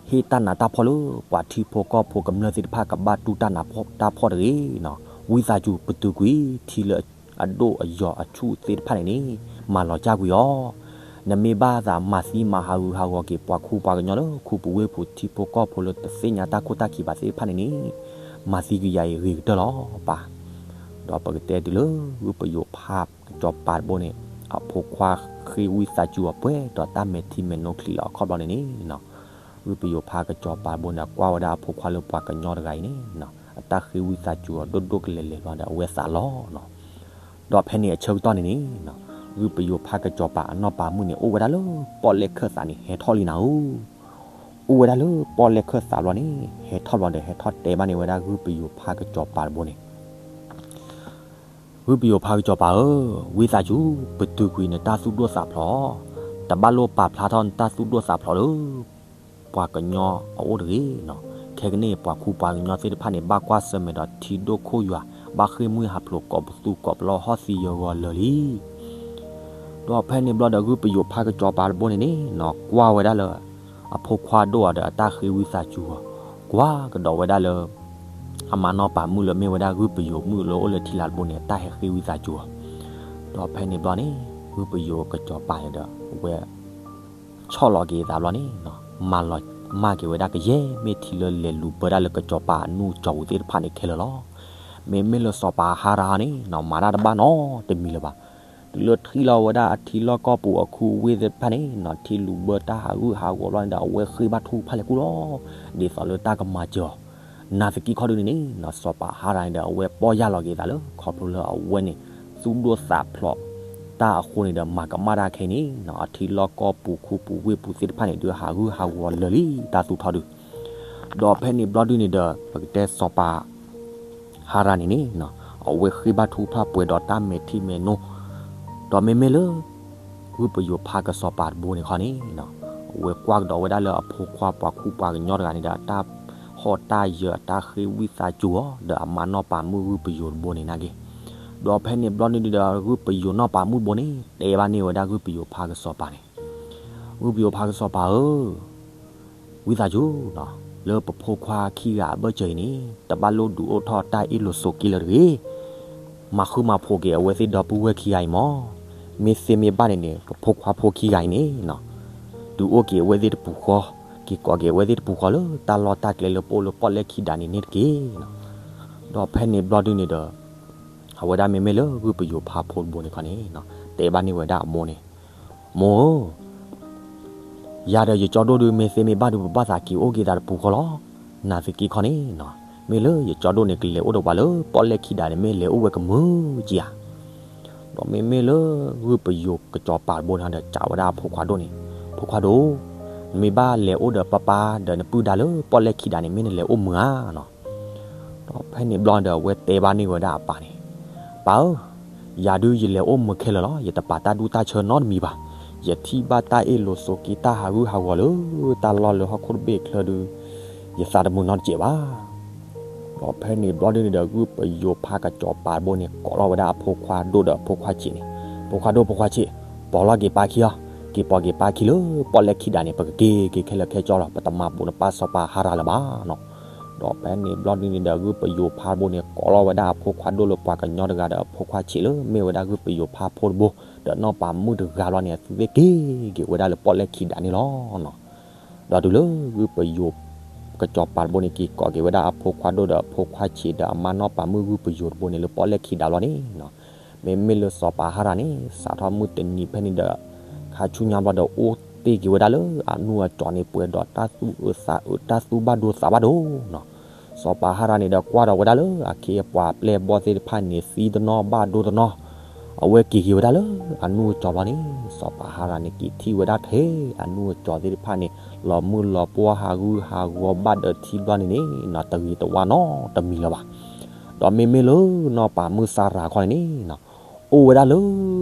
ဟ့ၣ်တၢ်နးတၢ်ဖှီၣ်လၢပှၤထံဖိကီၢ်ဖိကမျၢၢ်သ့ၣ်တဖၣ်ကဘၣ်တူၢ်တၢ်နးတၢ်ဖှီၣ်တဂ့ၤနီၤ, ဝံသးစူၤပတုာ်ကွံာ်ထံလၢအဒိၣ်အယိာ်အဆူၣ်သ့ၣ်တဖၣ်န့ၣ်န့ၣ် မၤလီၤကၢ်ကွံာ်အီၤ, နမ့ၢ်ဘၣ်သးမၤသံမၤဟးဂူာ်ဟးဂီၤက့ၤပှၤခူပှၤကညီလၢခူပူၤဝ့ၢ်ပူၤထံဖိကီၢ်ဖိလၢတသ့ၣ်ညါတၢ်ခိၣ်တၢ်ခံးဘၣ်သ့ၣ်တဖၣ်န့ၣ်န့ၣ်, မၤသံကယၤအံၤဂ့ၤကတၢၢ်လီၤပၢ်, ဒီးပကတဲတုၤလၢဂုၢ်ပယိၤဖါကစီၤပၤတဘိန့ၣ် အဖိခွါဃ့ဝံသးစူၤအီၤပှဲၤဒီးတၢ်မဲာ်ထံမဲာ်နိချံးလီၤအခီၣ်ဘျီန့ၣ်န့ၣ်နီၤ ဂုၢ်ပယိၤဖါကစီၤပၤတဘိန့ၣ် အကွၢ်ဝဲဒၣ်အဖိခွါလၢပှၤကညီတဂၤအံၤန့ၣ်နီၤ အတၢ်ဃ့ဝံသးစူၤအီၤဒိၣ်ဒိၣ်ကလဲာ်လဲာ်ဘျီဒီး အဝဲသးလီၤနီၤ, ဒီးဖဲန့ၣ်အဆၢကတီၢ်န့ၣ်န့ၣ်နီၤ ဂုၢ်ပယိၤဖါကစီၤပၤအနီၢ်ပၤမုၣ်န့ၣ် အိၣ်ဝဲဒၣ်လၢပီၣ်လဲၣ်ခၢၣ်သးန့ၣ်ဟဲထီၣ်လံနၤဧၢ, အိၣ်ဝဲဒၣ်လၢပီၣ်လဲၣ်ခၢၣ်သးဘျီန့ၣ် ဟဲထီၣ်ဘျီဒီး ဟဲထီၣ်တဲဘၣ်န့ၢ်ဝဲဒၣ်ဂုၢ်ပယိၤဖါကစီၤပၤတဘိန့ၣ် ဂုၢ်ပယိၤဖါကစီၤပၤဧၢ, ဝံသးစူၤ ပတုာ်ကွံာ်နတၢ်သူၣ်ဒိၣ်သးဖျိး, တဘၣ်လိၣ်ပာ်ဖျါထီၣ်နတၢ်သူၣ်ဒိၣ်သးဖျိးလၢ ပှၤကညီအအိၣ်တဂ့ၤနီၤ, ခဲကနံၣ်အံၤပှၤခူပှၤကညီသ့ၣ်တဖၣ်န့ၣ် ဘၣ်ကွၢ်ဆၢၣ်မဲာ်ဒီးထံဒိၣ်ခိၣ်ယွၤ, ဘၣ်ဃ့ၢ်မှံဟးဖျိးကိးပသူကိးပလီၢ်ဟီၣ်သံယဂီၤလၢာ်လံ ဒီးဖဲန့ၣ်ဘျီဒီးဂုၢ်ပယိၤဖါကစီၤပၤတဘိန့ၣ်န့ၣ်နီၤ ကွၢ်ဝဲဒၣ်လၢ အဖိခွါဒိၣ်အီၤဒီးအတၢ်ဃ့ဝံသးစူၤအီၤ, ကွၢ်ကဒီးဝဲဒၣ်လၢ အမါနီၢ်ပၤမုၣ်လၢမ့ၢ်ဝဲဒၣ်ဂုၢ်ပယိၤမုၣ်လၢအိၣ်လၢထံလါတဘိန့ၣ် တၢ်ဟဲဃ့ဝံသးစူၤအီၤ. ဒီးဖဲန့ၣ်ဘျီန့ၣ် ဂုၢ်ပယိၤကစီၤပၤန့ၣ်ဒီး အဝဲ ဆီၣ်လီၤက့ၤအသးဘျီန့ၣ် မၤလီၤမၢ်က့ၤဝဲဒၣ်ကယဲၢ်မ့ၢ်ထံလၢလဲၤလူၤဘၢတၢ်လၢကစီၤပၤအနူၢ်ကၠီၤပူၤသ့ၣ်တဖၣ်န့ၣ်ခဲလၢာ်လီၤ. မ့မ့ၢ်လၢစီၤပၤဟါရၤန့ၣ် မၤတၢ်တဘၣ်နီတမံၤလၢၤဘၣ်. တုၤလၢထံၣ်လီၤဝဲဒၣ်အထံလီၢ်ကီၢ်ပူၤအခူအဝ့ၢ်သ့ၣ်တဖၣ်န့ၣ် ထံလူၤဘၢတၢ်ဟးဂူာ်ဟးဂီၤဘျီန့ၣ်ဒီး အဝဲဃ့ဘၣ်ထူၣ်ဖးလဲၢ်ကူၣ်လီၤ. ဒ်သိးလၢတၢ်ကမၤစၢၤအီၤ နၤသကံခီဒုန့ၣ်န့ၣ် စီၤပၤဟါရၤန့ၣ်ဒီး အဝဲပီၢ်ယၢ်လီၤက့ၤသးလၢ ခီဖျိလၢအဝဲန့ၣ် သူၣ်ဒိၣ်သးဖျိးတၢ်အဃိန့ၣ်ဒီး မၤကမၣ်တၢ်ခဲအံၤန့ၣ် အထံလီၢ်ကီၢ်ပူၤခူပူၤဝ့ၢ်ပူၤသ့ၣ်တဖၣ်န့ၣ် ဒုးဟးဂူာ်ဟးဂီၤလၢာ်လံတၢ်သူၣ်ထီၣ်ဒု. ဒီးဖဲန့ၣ်ဘျီဒုန့ၣ်ဒီး ပကတဲစီၤပၤ ဟါရၤန့ၣ်န့ၣ် အဝဲဃ့ဘၣ်ထူၣ်ဖးပှဲၤဒီးတၢ်မဲာ်ထံမဲာ်နိ, ဒီးမ့မ့ၢ်လၢ ဂုၢ်ပယိၤဖါကစီၤပၤတဘိန့ၣ်ခီန့ၣ် အဝဲကွၢ်ကဒီးဝဲဒၣ်လၢအဖိခွါပှၤခူပှၤကညီတဂၤန့ၣ်ဒီး အတၢ်ဟီၣ်တၢ်ယၢၤအတၢ်ဃ့ဝံသးစူၤအီၤ ဒီးအမါနီၢ်ပၤမုၣ်ဂုၢ်ပယိၤတဘိန့ၣ်နာ်က့. ဒီးဖဲန့ၣ်ဘျီန့ၣ်ဒီး ဂုၢ်ပယိၤနီၢ်ပၤမုၣ်တဘိန့ၣ် တဲဘၣ်န့ၢ်ဝဲဒၣ်ဂုၢ်ပယိၤဖါကစီၤပၤန့ၣ် ဂုၢ်ပယိၤဖါကစီၤပၤဧၢ, ဝံသးစူၤနီၤ, လၢပဖိခွါခံဂၤအဘၢၣ်စၢၤအံၤန့ၣ် တဘၣ်လိၣ်ဒုးအိၣ်ထီၣ်တၢ်အ့ၣ်လိာ်ဆိးက့လၢၤတဂ့ၤ. မၤဃုမၤဖိးက့ၤအဝဲသ့ၣ်ဒီပုၢ်ဝဲၢ်ခံဂၤအံၤမၢ်. မ့ၢ်သ့မ့ၢ်ဘၣ်န့ၣ်န့ၣ် ပဖိခွါဖိခံဂၤအံၤန့ၣ်နီၤ, ဒုးအိၣ်က့ၤအဝဲသ့ၣ်တပူၤဃီ, က့ၤကိးက့ၤအဝဲသ့ၣ်တပူၤဃီလၢတၢ်လီၢ်တၢ်ကျဲလၢပအိၣ်လၢပီၣ်လဲၣ်ခံဒးန့ၣ်န့ၣ်တက့ၢ်နီၤ. ဒီးဖဲန့ၣ်ဘျီဒုန့ၣ်ဒီး အဝဲဒၣ်မ့မ့ၢ်လၢဂုၢ်ပယိၤဖါဖိတဘိန့ၣ်ခီန့ၣ် တဲဘၣ်န့ၢ်ဝဲဒၣ်အမိၢ်န့ၣ်, မိၢ်ဧၢ, ယၤဒီးယကၠီဒိၣ်ဒု မ့ၢ်သ့မ့ၢ်ဘၣ်ဒု ပဘၣ်သးက့ၤအိၣ်က့ၤသးတပူၤဃီလီၤ. နၤသက့ခီန့ၣ်နီၤ, မ့ၢ်လၢယကၠီဒိၣ်န့ၣ် ကလဲၤအိၣ်ဒီးပှၤလၢပီၣ်လဲၣ်ခံဒးန့ၣ် မ့ၢ်လဲၤအိၣ်ဝဲကမုာ်ကံဧါ. ဒီးမ့မ့ၢ်လၢဂုၢ်ပယိၤကစီၤပၤတဘိန့ၣ်ဒီး စံးဝဲဒၣ်အဖိခွါဒိၣ်န့ၣ်, ဖိခွါဒိၣ်, နမ့ၢ်ဘၣ်လဲၤအိၣ်ဒီးပၢ်ပၢ်ဒီးနပုၢ်ဒါလၢပီၣ်လဲၣ်ခံဒးန့ၣ် မ့ၢ်နလဲၤအိၣ်မုာ်ဧါနီၤ. ဒီးဖဲန့ၣ်ဘျီဒီး အဝဲတဲဘၣ်န့ၢ်ဝဲဒၣ်အပၢ်န့ၣ်, ပၢ်ဧၢ, ယၤဒုးယလဲၤအိၣ်မုာ်ခဲလၢာ်လီၤ. ယတပာ်တၢ်ဒူၣ်တၢ်ဆၢနီတမံၤဘၣ်. ယထံၣ်ဘၣ်တၢ်အ့ၣ်လိာ်ဆိးက့ တၢ်ဟးဂူာ်ဟးဂီၤလၢတၢ်လီၢ်လၢဟီၣ်ခိၣ်တဘ့ၣ်အချၢဒုး ယသးတမုာ်နီတစဲးဘၣ်. ဒီးဖဲန့ၣ်ဘျီဒုန့ၣ်ဒီး ဂုၢ်ပယိၤဖါကစီၤပၤတဘိန့ၣ် ကိးလီၤဝဲဒၣ်အဖိခွါဒိၣ်ဒီးအဖိခွါဆံးန့ၣ်, ဖိခွါဒိၣ်ဖိခွါဆံး, ပိာ်လီၤက့ၤပၢ်ခံအီၤ, က့ၤပိာ်က့ၤပၢ်ခံလၢပီၣ်လဲၣ်ခံဒးန့ၣ် ပကက့ၤက့ၤခဲလၢာ်ခဲဆ့လီၤ. ပတမၤပိာ်နပၢ်စီၤပၤဟါရၤလၢၤဘၣ်နီၤ. ဒီးဖဲန့ၣ်ဘျီဒုန့ၣ်ဒီး ဂုၢ်ပယိၤဖါတဘိန့ၣ် ကိးလီၤဝဲဒၣ်အဖိခွါဒိၣ်လၢပှၤကညီတဂၤဒီးအဖိခွါဆံးလၢမ့ၢ်ဝဲဒၣ်ဂုၢ်ပယိၤဖါဖိတဘိ ဒီးနီၢ်ပၤမုၣ်တဂၤဘျီန့ၣ် အသုသ့ၣ်က့ၤက့ၤဝဲဒၣ်လၢပီၣ်လဲၣ်ခံဒးန့ၣ်လီၤ. ဒီးတုၤလၢဂုၢ်ပယိၤကစီၤပၤတဘိန့ၣ် က့ၤကိးက့ၤဝဲဒၣ်အဖိခွါဒိၣ်ဒီးအဖိခွါဆံးဒီးအမါနီၢ်ပၤမုၣ်ဂုၢ်ပယိၤတဘိန့ၣ် လၢပီၣ်လဲၣ်ခံဒးဘျီန့ၣ်နီၤ, မ့မ့ၢ်လၢစီၤပၤဟါရၤန့ၣ် စးထီၣ်မုၢ်တနံၤဖဲန့ၣ်ဒီး ခါဆူညါဘျီဒီး အိၣ်တ့ၢ်က့ၤဝဲဒၣ်လၢအနူၢ်အစီၤန့ၣ် ပှဲၤဒီးတၢ်သူၣ်အၢသးအၢ တၢ်သူၣ်ဘၣ်ဒိသးဘၣ်ဒိနီၤ. စီၤပၤဟါရၤန့ၣ်ဒီး ကွၢ်ဒီးဝဲဒၣ်လၢအခ့အပှၤအပျဲၢ်အဘီၣ်သ့ၣ်တဖၣ်န့ၣ် သံတနီၤဘၣ်ဒိတနီၤ, အဝဲက့ၤက့ၤဝဲဒၣ်လၢအနူၢ်အစီၤဘျီန့ၣ် စီၤပၤဟါရၤန့ၣ် က့ၤထံၣ်ဝဲဒၣ်ထဲအနူၢ်အစီၤသ့ၣ်တဖၣ်န့ၣ် လီၤမုၢ်လီၤပှီၢ်ဟးဂူာ်ဟးဂီၤဘၣ်ဒီးထံဘျီန့ၣ်န့ၣ်နီၤ တဂ့ၤတဝါနီတမံၤလၢၤဘၣ်. ဒီးမ့မ့ၢ်လၢနီၢ်ပၤမုၣ်စၤရၤခီန့ၣ်န့ၣ်နီၤ အိၣ်ဝဲဒၣ်လၢ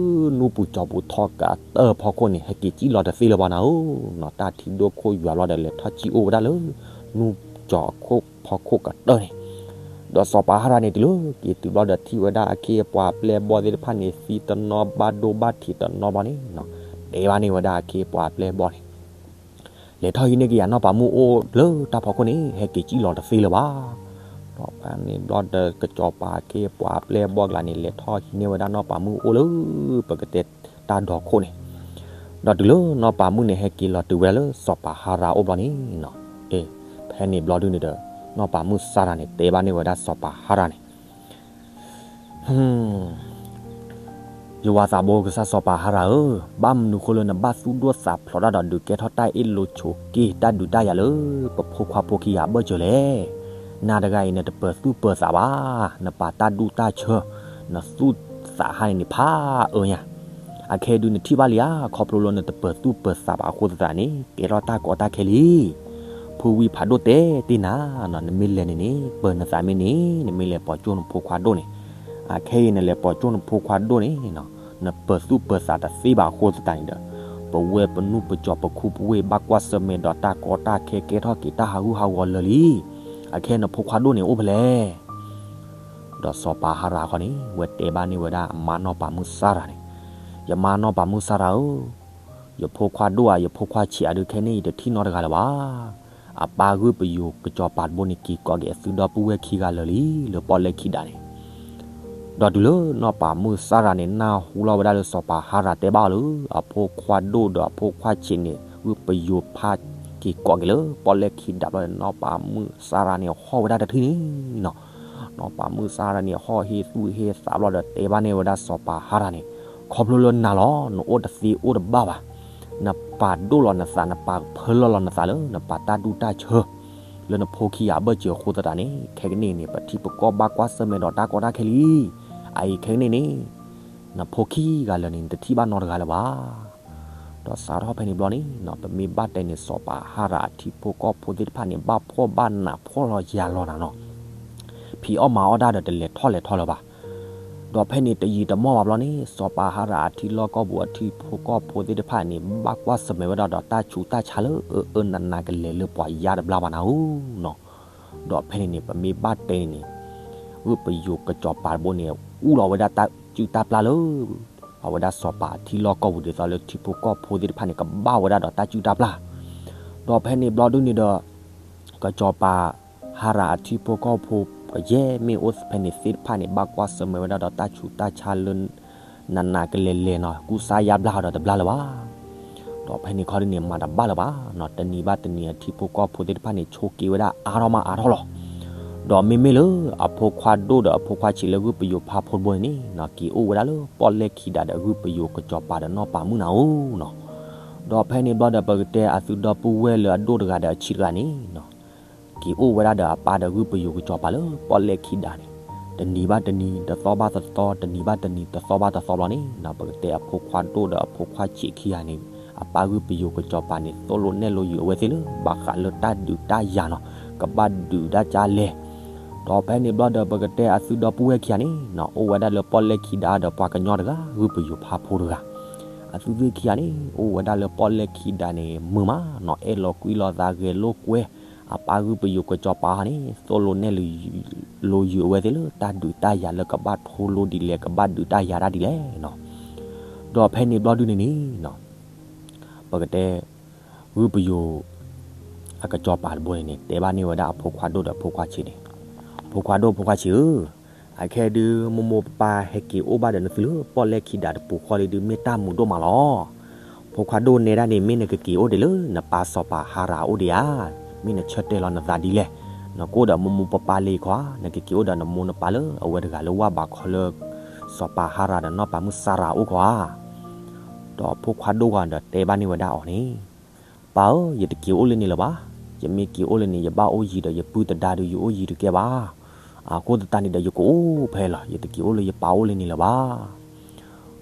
နူၢ်ပူၤစီၤပူၤထီကတၢၢ်ဖီခိၣ်န့ၣ် ဟဲက့ၤစံၣ်လီၤတသ့လၢၤဘၣ်နၤဧၢနီၤ. တၢ်ထံဒိၣ်ခိၣ်ယွၤဘျီဒီး လဲၤထီၣ်စံၣ်အိၣ်ဝဲဒၣ်လၢ နူၢ်ပူၤစီၤဖီခိၣ်ကတၢၢ်န့ၣ် ဒီးစီၤပၤဟါရၤန့ၣ်တုၤလၢက့ၤတုၤဘျီဒီး ထံၣ်ဝဲဒၣ်အခ့အပှၤအပျဲၢ်အဘီၣ်သ့ၣ်တဖၣ်န့ၣ် သံတနီၤဘၣ်ဒိဘၣ်ထံးတနီၤဘျီန့ၣ်နီၤ တဲဘၣ်န့ၢ်ဝဲဒၣ်အခ့အပှၤအပျဲၢ်အဘီၣ်န့ၣ် လဲၤထီၣ်ဟံးန့ၢ်က့ၤယၤနီၢ်ပၤမုၣ်အိၣ်လၢတၢ်ဖီခိၣ်န့ၣ် ဟဲက့ၤစံၣ်လီၤတသ့လၢၤဘၣ်. ဒီးဖဲန့ၣ်ဘျီဒီး ကစီၤပၤအခ့အပှၤအပျဲၢ်အဘီၣ်ကျါန့ၣ် လဲၤထီၣ်ဟံးန့ၢ်ဝဲဒၣ်နီၢ်ပၤမုၣ်အိၣ်လၢ ပကတဲတၢ်ဒီခိၣ်န့ၣ် ဒီးတုၤလၢနီၢ်ပၤမုၣ်န့ၣ် ဟဲက့ၤလီၤတုၤဝဲဒၣ်လၢစီၤပၤဟါရၤအိၣ်ဘျီန့ၣ်နီၤ အ့ ဖဲန့ၣ်ဘျီဒုန့ၣ်ဒီး နီၢ်ပၤမုၣ်စၤရၤန့ၣ် တဲဘၣ်န့ၢ်ဝဲဒၣ်စီၤပၤဟါရၤန့ၣ် ယဝၤသးဘိကစၢ်စီၤပၤဟါရၤဧၢ, ဘၣ်မနုၤဃိလၢနဘၣ်သူၣ်ဒိၣ်သးဖျိးတၢ်ဒီး ဒုးကဲထီၣ်တၢ်အ့ၣ်လိာ်ဆိးက့တၢ်ဒုးတၢ်ယၤလၢ ပဖိခွါဖိခံဂၤအဘၢၣ်စၢၤလဲၣ်. နၤတဂၤအံၤ နတပၢၤသူၣ်ပၢၤသးဘၣ်, နပာ်တၢ်ဒူၣ်တၢ်ဆၢ, နသူၣ်သးဟါန့ၣ်န့ၣ်ဖးအၢညါ အခဲအံၤဒုးနထံၣ်ဘၣ်လံဧါ, ခီဖျိလၢနတပၢၤသူၣ်ပၢၤသးဘၣ်အဃိသတးန့ၣ် ကဲထီၣ်တၢ်ကီတၢ်ခဲလံ. ဖုဝံဖးဒိၣ်တဲတ့ၢ်နၤ, နမ့ၢ်လဲၤန့ၣ်န့ၣ် ပၢၤနသးမ့ၢ်န့ၣ် နမ့ၢ်လဲၤပိာ်ကၠိၣ်နဖိခွါဒိၣ်န့ၣ်, အခဲအံၤနလဲၤပိာ်ကၠိၣ်နဖိခွါဒိၣ်န့ၣ် နပၢၤသူၣ်ပၢၤသးတသ့ဘၣ်အဃိသတးန့ၣ်ဒီး ပဝဲပနူၢ်ပစီၤပခူပဝ့ၢ်ဘၣ်ကွၢ်ဆၢၣ်မဲာ်ဒီးတၢ်ကီတၢ်ခဲကဲထီၣ်က့ၤတၢ်ဟးဂူာ်ဟးဂီၤလၢာ်လံ. အခဲအံၤနဖိခွါဒိၣ်န့ၣ်အိၣ်ဖဲလဲၣ်. ဒီးစီၤပၤဟါရၤခီန့ၣ် ဝဲတဲဘၣ်န့ၢ်ဝဲဒၣ်အမါနီၢ်ပၤမုၣ်စၤရၤန့ၣ်, ယမါနီၢ်ပၤမုၣ်စၤရၤဧၢ, ယဖိခွါဒိၣ်ဧါ ယဖိခွါဆံးဧါဒုးခဲန့ၣ် ယတထံၣ်နီတဂၤလၢၤဘၣ်. အပၢ်ဂုၢ်ပယိၤကစီၤပၤတဘိန့ၣ် က့ၤကိးက့ၤအသုဒီပုၢ်ဝဲၢ်ခံဂၤလၢာ်လံ လၢပီၣ်လဲၣ်ခံဒးန့ၣ်, ဒီးတုၤလၢနီၢ်ပၤမုၣ်စၢ်ရၤန့ၣ် နၢ်ဟူလီၤဝဲဒၣ်လၢစီၤပၤဟါရၤတဲဘၣ်အီၤလၢ အဖိခွါဒိၣ်ဒီးအဖိခွါဆံးန့ၣ် ဂုၢ်ပယိၤဖးက့ၤကိးက့ၤလၢပီၣ်လဲၣ်ခံဒးဘျီန့ၣ် နီၢ်ပၤမုၣ်စၢ်ရၤန့ၣ် ဟီၣ်ဝဲဒၣ်တထံၣ်န့ၣ်နီၤ. နီၢ်ပၤမုၣ်စၢ်ရၤန့ၣ် ဟီၣ်ဟ့ၣ်သူၣ်ဟ့ၣ်သးဘျီဒီး တဲဘၣ်န့ၢ်ဝဲဒၣ်စီၤပၤဟါရၤန့ၣ်, ခီဖျိလၢနၤလီၤ နအိၣ်တသ့အိၣ်တဘၣ်ဘၣ်, နပာ်ဒိၣ်လီၤနသး နပာ်ဖၢလီၤလီၤနသးလၢနပာ်တၢ်ဒူၣ်တၢ်ဆၢ လၢနဖိခံဂၤအဘၢၣ်စၢၤအဃိသတးန့ၣ် ခဲကနံၣ်န့ၣ် ပထံပကီၢ်ဘၣ်ကွၢ်ဆၢၣ်မဲာ်ဒီးတၢ်ကီတၢ်ခဲလံ. အအံၤခဲကနံၣ်န့ၣ် နဖိခံဂၤလၢာ်န့ၣ် နတထံၣ်ဘၣ်နီတဂၤလၢၤဘၣ်. ဒီးစးထီၣ်ဖဲန့ၣ်ဘျီန့ၣ်နီၤ ပမ့ၢ်ဘၣ်တဲန့ၣ် စီၤပၤဟါရၤအထံဖိကီၢ်ဖိသ့ၣ်တဖၣ်န့ၣ် ဘၣ်ဖှီၣ်ဘၣ်နးဖှီၣ်လီၤယာ်လီၤနၤနီၤ, ဖံးအီၣ်မၤအီၣ်တၢ်ဒီးတလဲၤထီၣ်လဲၤထီလၢၤဘၣ်. ဒီးဖဲန့ၣ်တယံာ်တမီၢ်ဘၣ်ဘျီန့ၣ် စီၤပၤဟါရၤအထံလီၢ်ကီၢ်ပူၤအထံဖိကီၢ်ဖိသ့ၣ်တဖၣ်န့ၣ် ဘၣ်ကွၢ်ဆၢၣ်မဲာ်ဝဲဒၣ်ဒီးတၢ်ဆူးတၢ်ဆါလၢအအၢအၢနးနးကလဲာ်လၢပှၤယါတဘျါဘၣ်နၤဧၢနီၤ. ဒီးဖဲန့ၣ်န့ၣ် ပမ့ၢ်ဘၣ်တဲန့ၣ်န့ၣ် ဂုၢ်ပယိၤကစီၤပၤတဘိန့ၣ် အူလီၤဝဲဒၣ်တၢ်စုၣ်တၢ်ပျၢ်လၢ အဝဲဒၣ်စီၤပၤအထံလီၢ်ကီၢ်ပူၤဒ်သိးလၢထံဖိကီၢ်ဖိသ့ၣ်တဖၣ်န့ၣ် ကဘၣ်ဝဲဒၣ်ဒီးတၢ်စုၣ်တၢ်ပျၢ်. ဒီးဖဲန့ၣ်ဘျီဒုန့ၣ်ဒီး ကစီၤပၤဟါရၤအထံဖိကီၢ်ဖိ ကယဲၢ်မ့ၢ်အိၣ်ဖဲန့ၣ်သ့ၣ်တဖၣ်န့ၣ် ဘၣ်ကွၢ်ဆၢၣ်မဲာ်ဝဲဒၣ်ဒီးတၢ်ဆူးတၢ်ဆါလၢ နးနးကလဲာ်လဲာ်နီၤ ကူစါယါဘျါဒီးတဘျါလၢၤဘၣ်. ဒီးဖဲန့ၣ်ခီဒုန့ၣ် မၤတဘၣ်လၢၤဘၣ်နီၤ တနံၤဘၣ်တနံၤအထံဖိကီၢ်ဖိသ့ၣ်တဖၣ်န့ၣ် ဆိးက့ဝဲဒၣ်အါထီၣ်မးအါထီၣ်လီၤ. ဒီးမ့မ့ၢ်လၢအဖိခွါဒိၣ်ဒီးအဖိခွါဆံးလၢဂုၢ်ပယိၤဖးဖိတဘိန့ၣ်နီၤ က့ၤအိၣ်ဝဲဒၣ်လၢပီၣ်လဲၣ်ခံဒးဒီးဂုၢ်ပယိၤကစီၤပၤဒီးနီၢ်ပၤမုၣ်နၤဧၢနီၤ. ဒီးဖဲန့ၣ်ဘျီဒီး ပကတဲအသုဒီပုၢ်ဝဲၢ်လၢအဒိၣ်တဂၤဒီးအဆံးတဂၤန့ၣ်နီၤ က့ၤအိၣ်ဝဲဒၣ်ဒီးအပၢ်ဒီးဂုၢ်ပယိၤကစီၤပၤလၢပီၣ်လဲၣ်ခံဒးန့ၣ် တနံၤဘၣ်တနံၤ တသီဘၣ်တသီ တနံၤဘၣ်တနံၤ တသီဘၣ်တသီဘျီန့ၣ်နီၤ ပကတဲအဖိခွါဒိၣ်ဒီးအဖိခွါဆံးခံဂၤန့ၣ် အပၢ်ဂုၢ်ပယိၤကစီၤပၤန့ၣ် သိၣ်လိနဲၣ်လိယုာ်အဝဲသ့ၣ်လၢ ဘၣ်ဃးလၢတၢ်ဒုးတၢ်ယၤနီၤ ကဘၣ်ဒုးတၢ်ကါလဲၣ်. ဒီးဖဲန့ၣ်ဘျီဒီး ပကတဲအသုဒီပုၢ်ဝဲၢ်ခံဂၤန့ၣ်နီၤ အိၣ်ဝဲဒၣ်လၢပီၣ်လဲၣ်ခံဒးဒီးပှၤကညီတဂၤ ဂုၢ်ပယိၤဖးဖိတဂၤ အသုသ့ၣ်ခံဂၤန့ၣ် အိၣ်ဝဲဒၣ်လၢပီၣ်လဲၣ်ခံဒးန့ၣ် မုာ်မးနီၤ အဲၣ်လီၤကွံလီၤသးဂဲၤလိာ်ကွဲ အပၢ်ဂုၢ်ပယိၤကစီၤပၤန့ၣ် သိၣ်လိနဲၣ်လိ လိယုာ်အဝဲသ့ၣ်လၢတၢ်ဒုးတၢ်ယၤလၢကဘၣ်ထိလိဒ်လဲၣ် ကဘၣ်ဒုးတၢ်ယၤတၢ်ဒ်လဲၣ်နီၤ. ဒီးဖဲန့ၣ်ဘျီဒုန့ၣ်န့ၣ်နီၤ ပကတဲ ဂုၢ်ပယိၤ အကစီၤပၤတဘိန့ၣ်န့ၣ် တဲဘၣ်န့ၢ်ဝဲဒၣ်အဖိခွါဒိၣ်ဒီးအဖိခွါဆံးန့ၣ်, ဖိခွါဒိၣ်ဖိခွါဆံးဧၢ, အခဲဒုး မိၢ်မိၢ်ပၢ်ပၢ်ဟဲက့ၤအိၣ်ဘၣ်ဒီးနသုလၢပီၣ်လဲၣ်ခံဒးတပူၤဃီလံဒုး မ့ၢ်တၢ်မုာ်ဒိၣ်မးလီၤ. ဖိခွါဒိၣ်နဲဒၣ်န့ၣ် မ့ၢ်နကက့ၤအိၣ်ဒံးလၢနပၢ်စီၤပၤဟါရၤအအိၣ်ဒံးဧါ, မ့ၢ်နဆၢတဲာ်လီၤနသးဒ်လဲၣ်, နကအိၣ်ဒီးမိၢ်မိၢ်ပၢ်ပၢ်လံခီဧါ, နကက့ၤအိၣ်ဒီးနမိၢ်နပၢ်လၢအဝဲတဂၤလၢဝၢ်ဘးခီလၢ စီၤပၤဟါရၤဒီးနီၢ်ပၤမုၣ်စၢ်ရၤအအိၣ်ခီဧါ. ဒီးဖိခွါဒိၣ်ဂၤဒီးတဲဘၣ်န့ၢ်ဝဲဒၣ်အီၤန့ၣ်, ပၢ်ဧၢ, ယတက့ၤအိၣ်လၢန့ၣ်လၢၤဘၣ်. ယမ့ၢ်က့ၤအိၣ်လၢန့ၣ် ယဘၣ်အိၣ်ယံၤဒီးယပုၢ်သဒါဒုး ယအိၣ်ယံၤတကဲဘၣ်. အဃိသတးန့ၣ်ဒီး ယကအိၣ်ဖဲလီၤ, ယတက့ၤအိၣ်လၢယပၢ်အိၣ်လၢန့ၣ်လၢၤ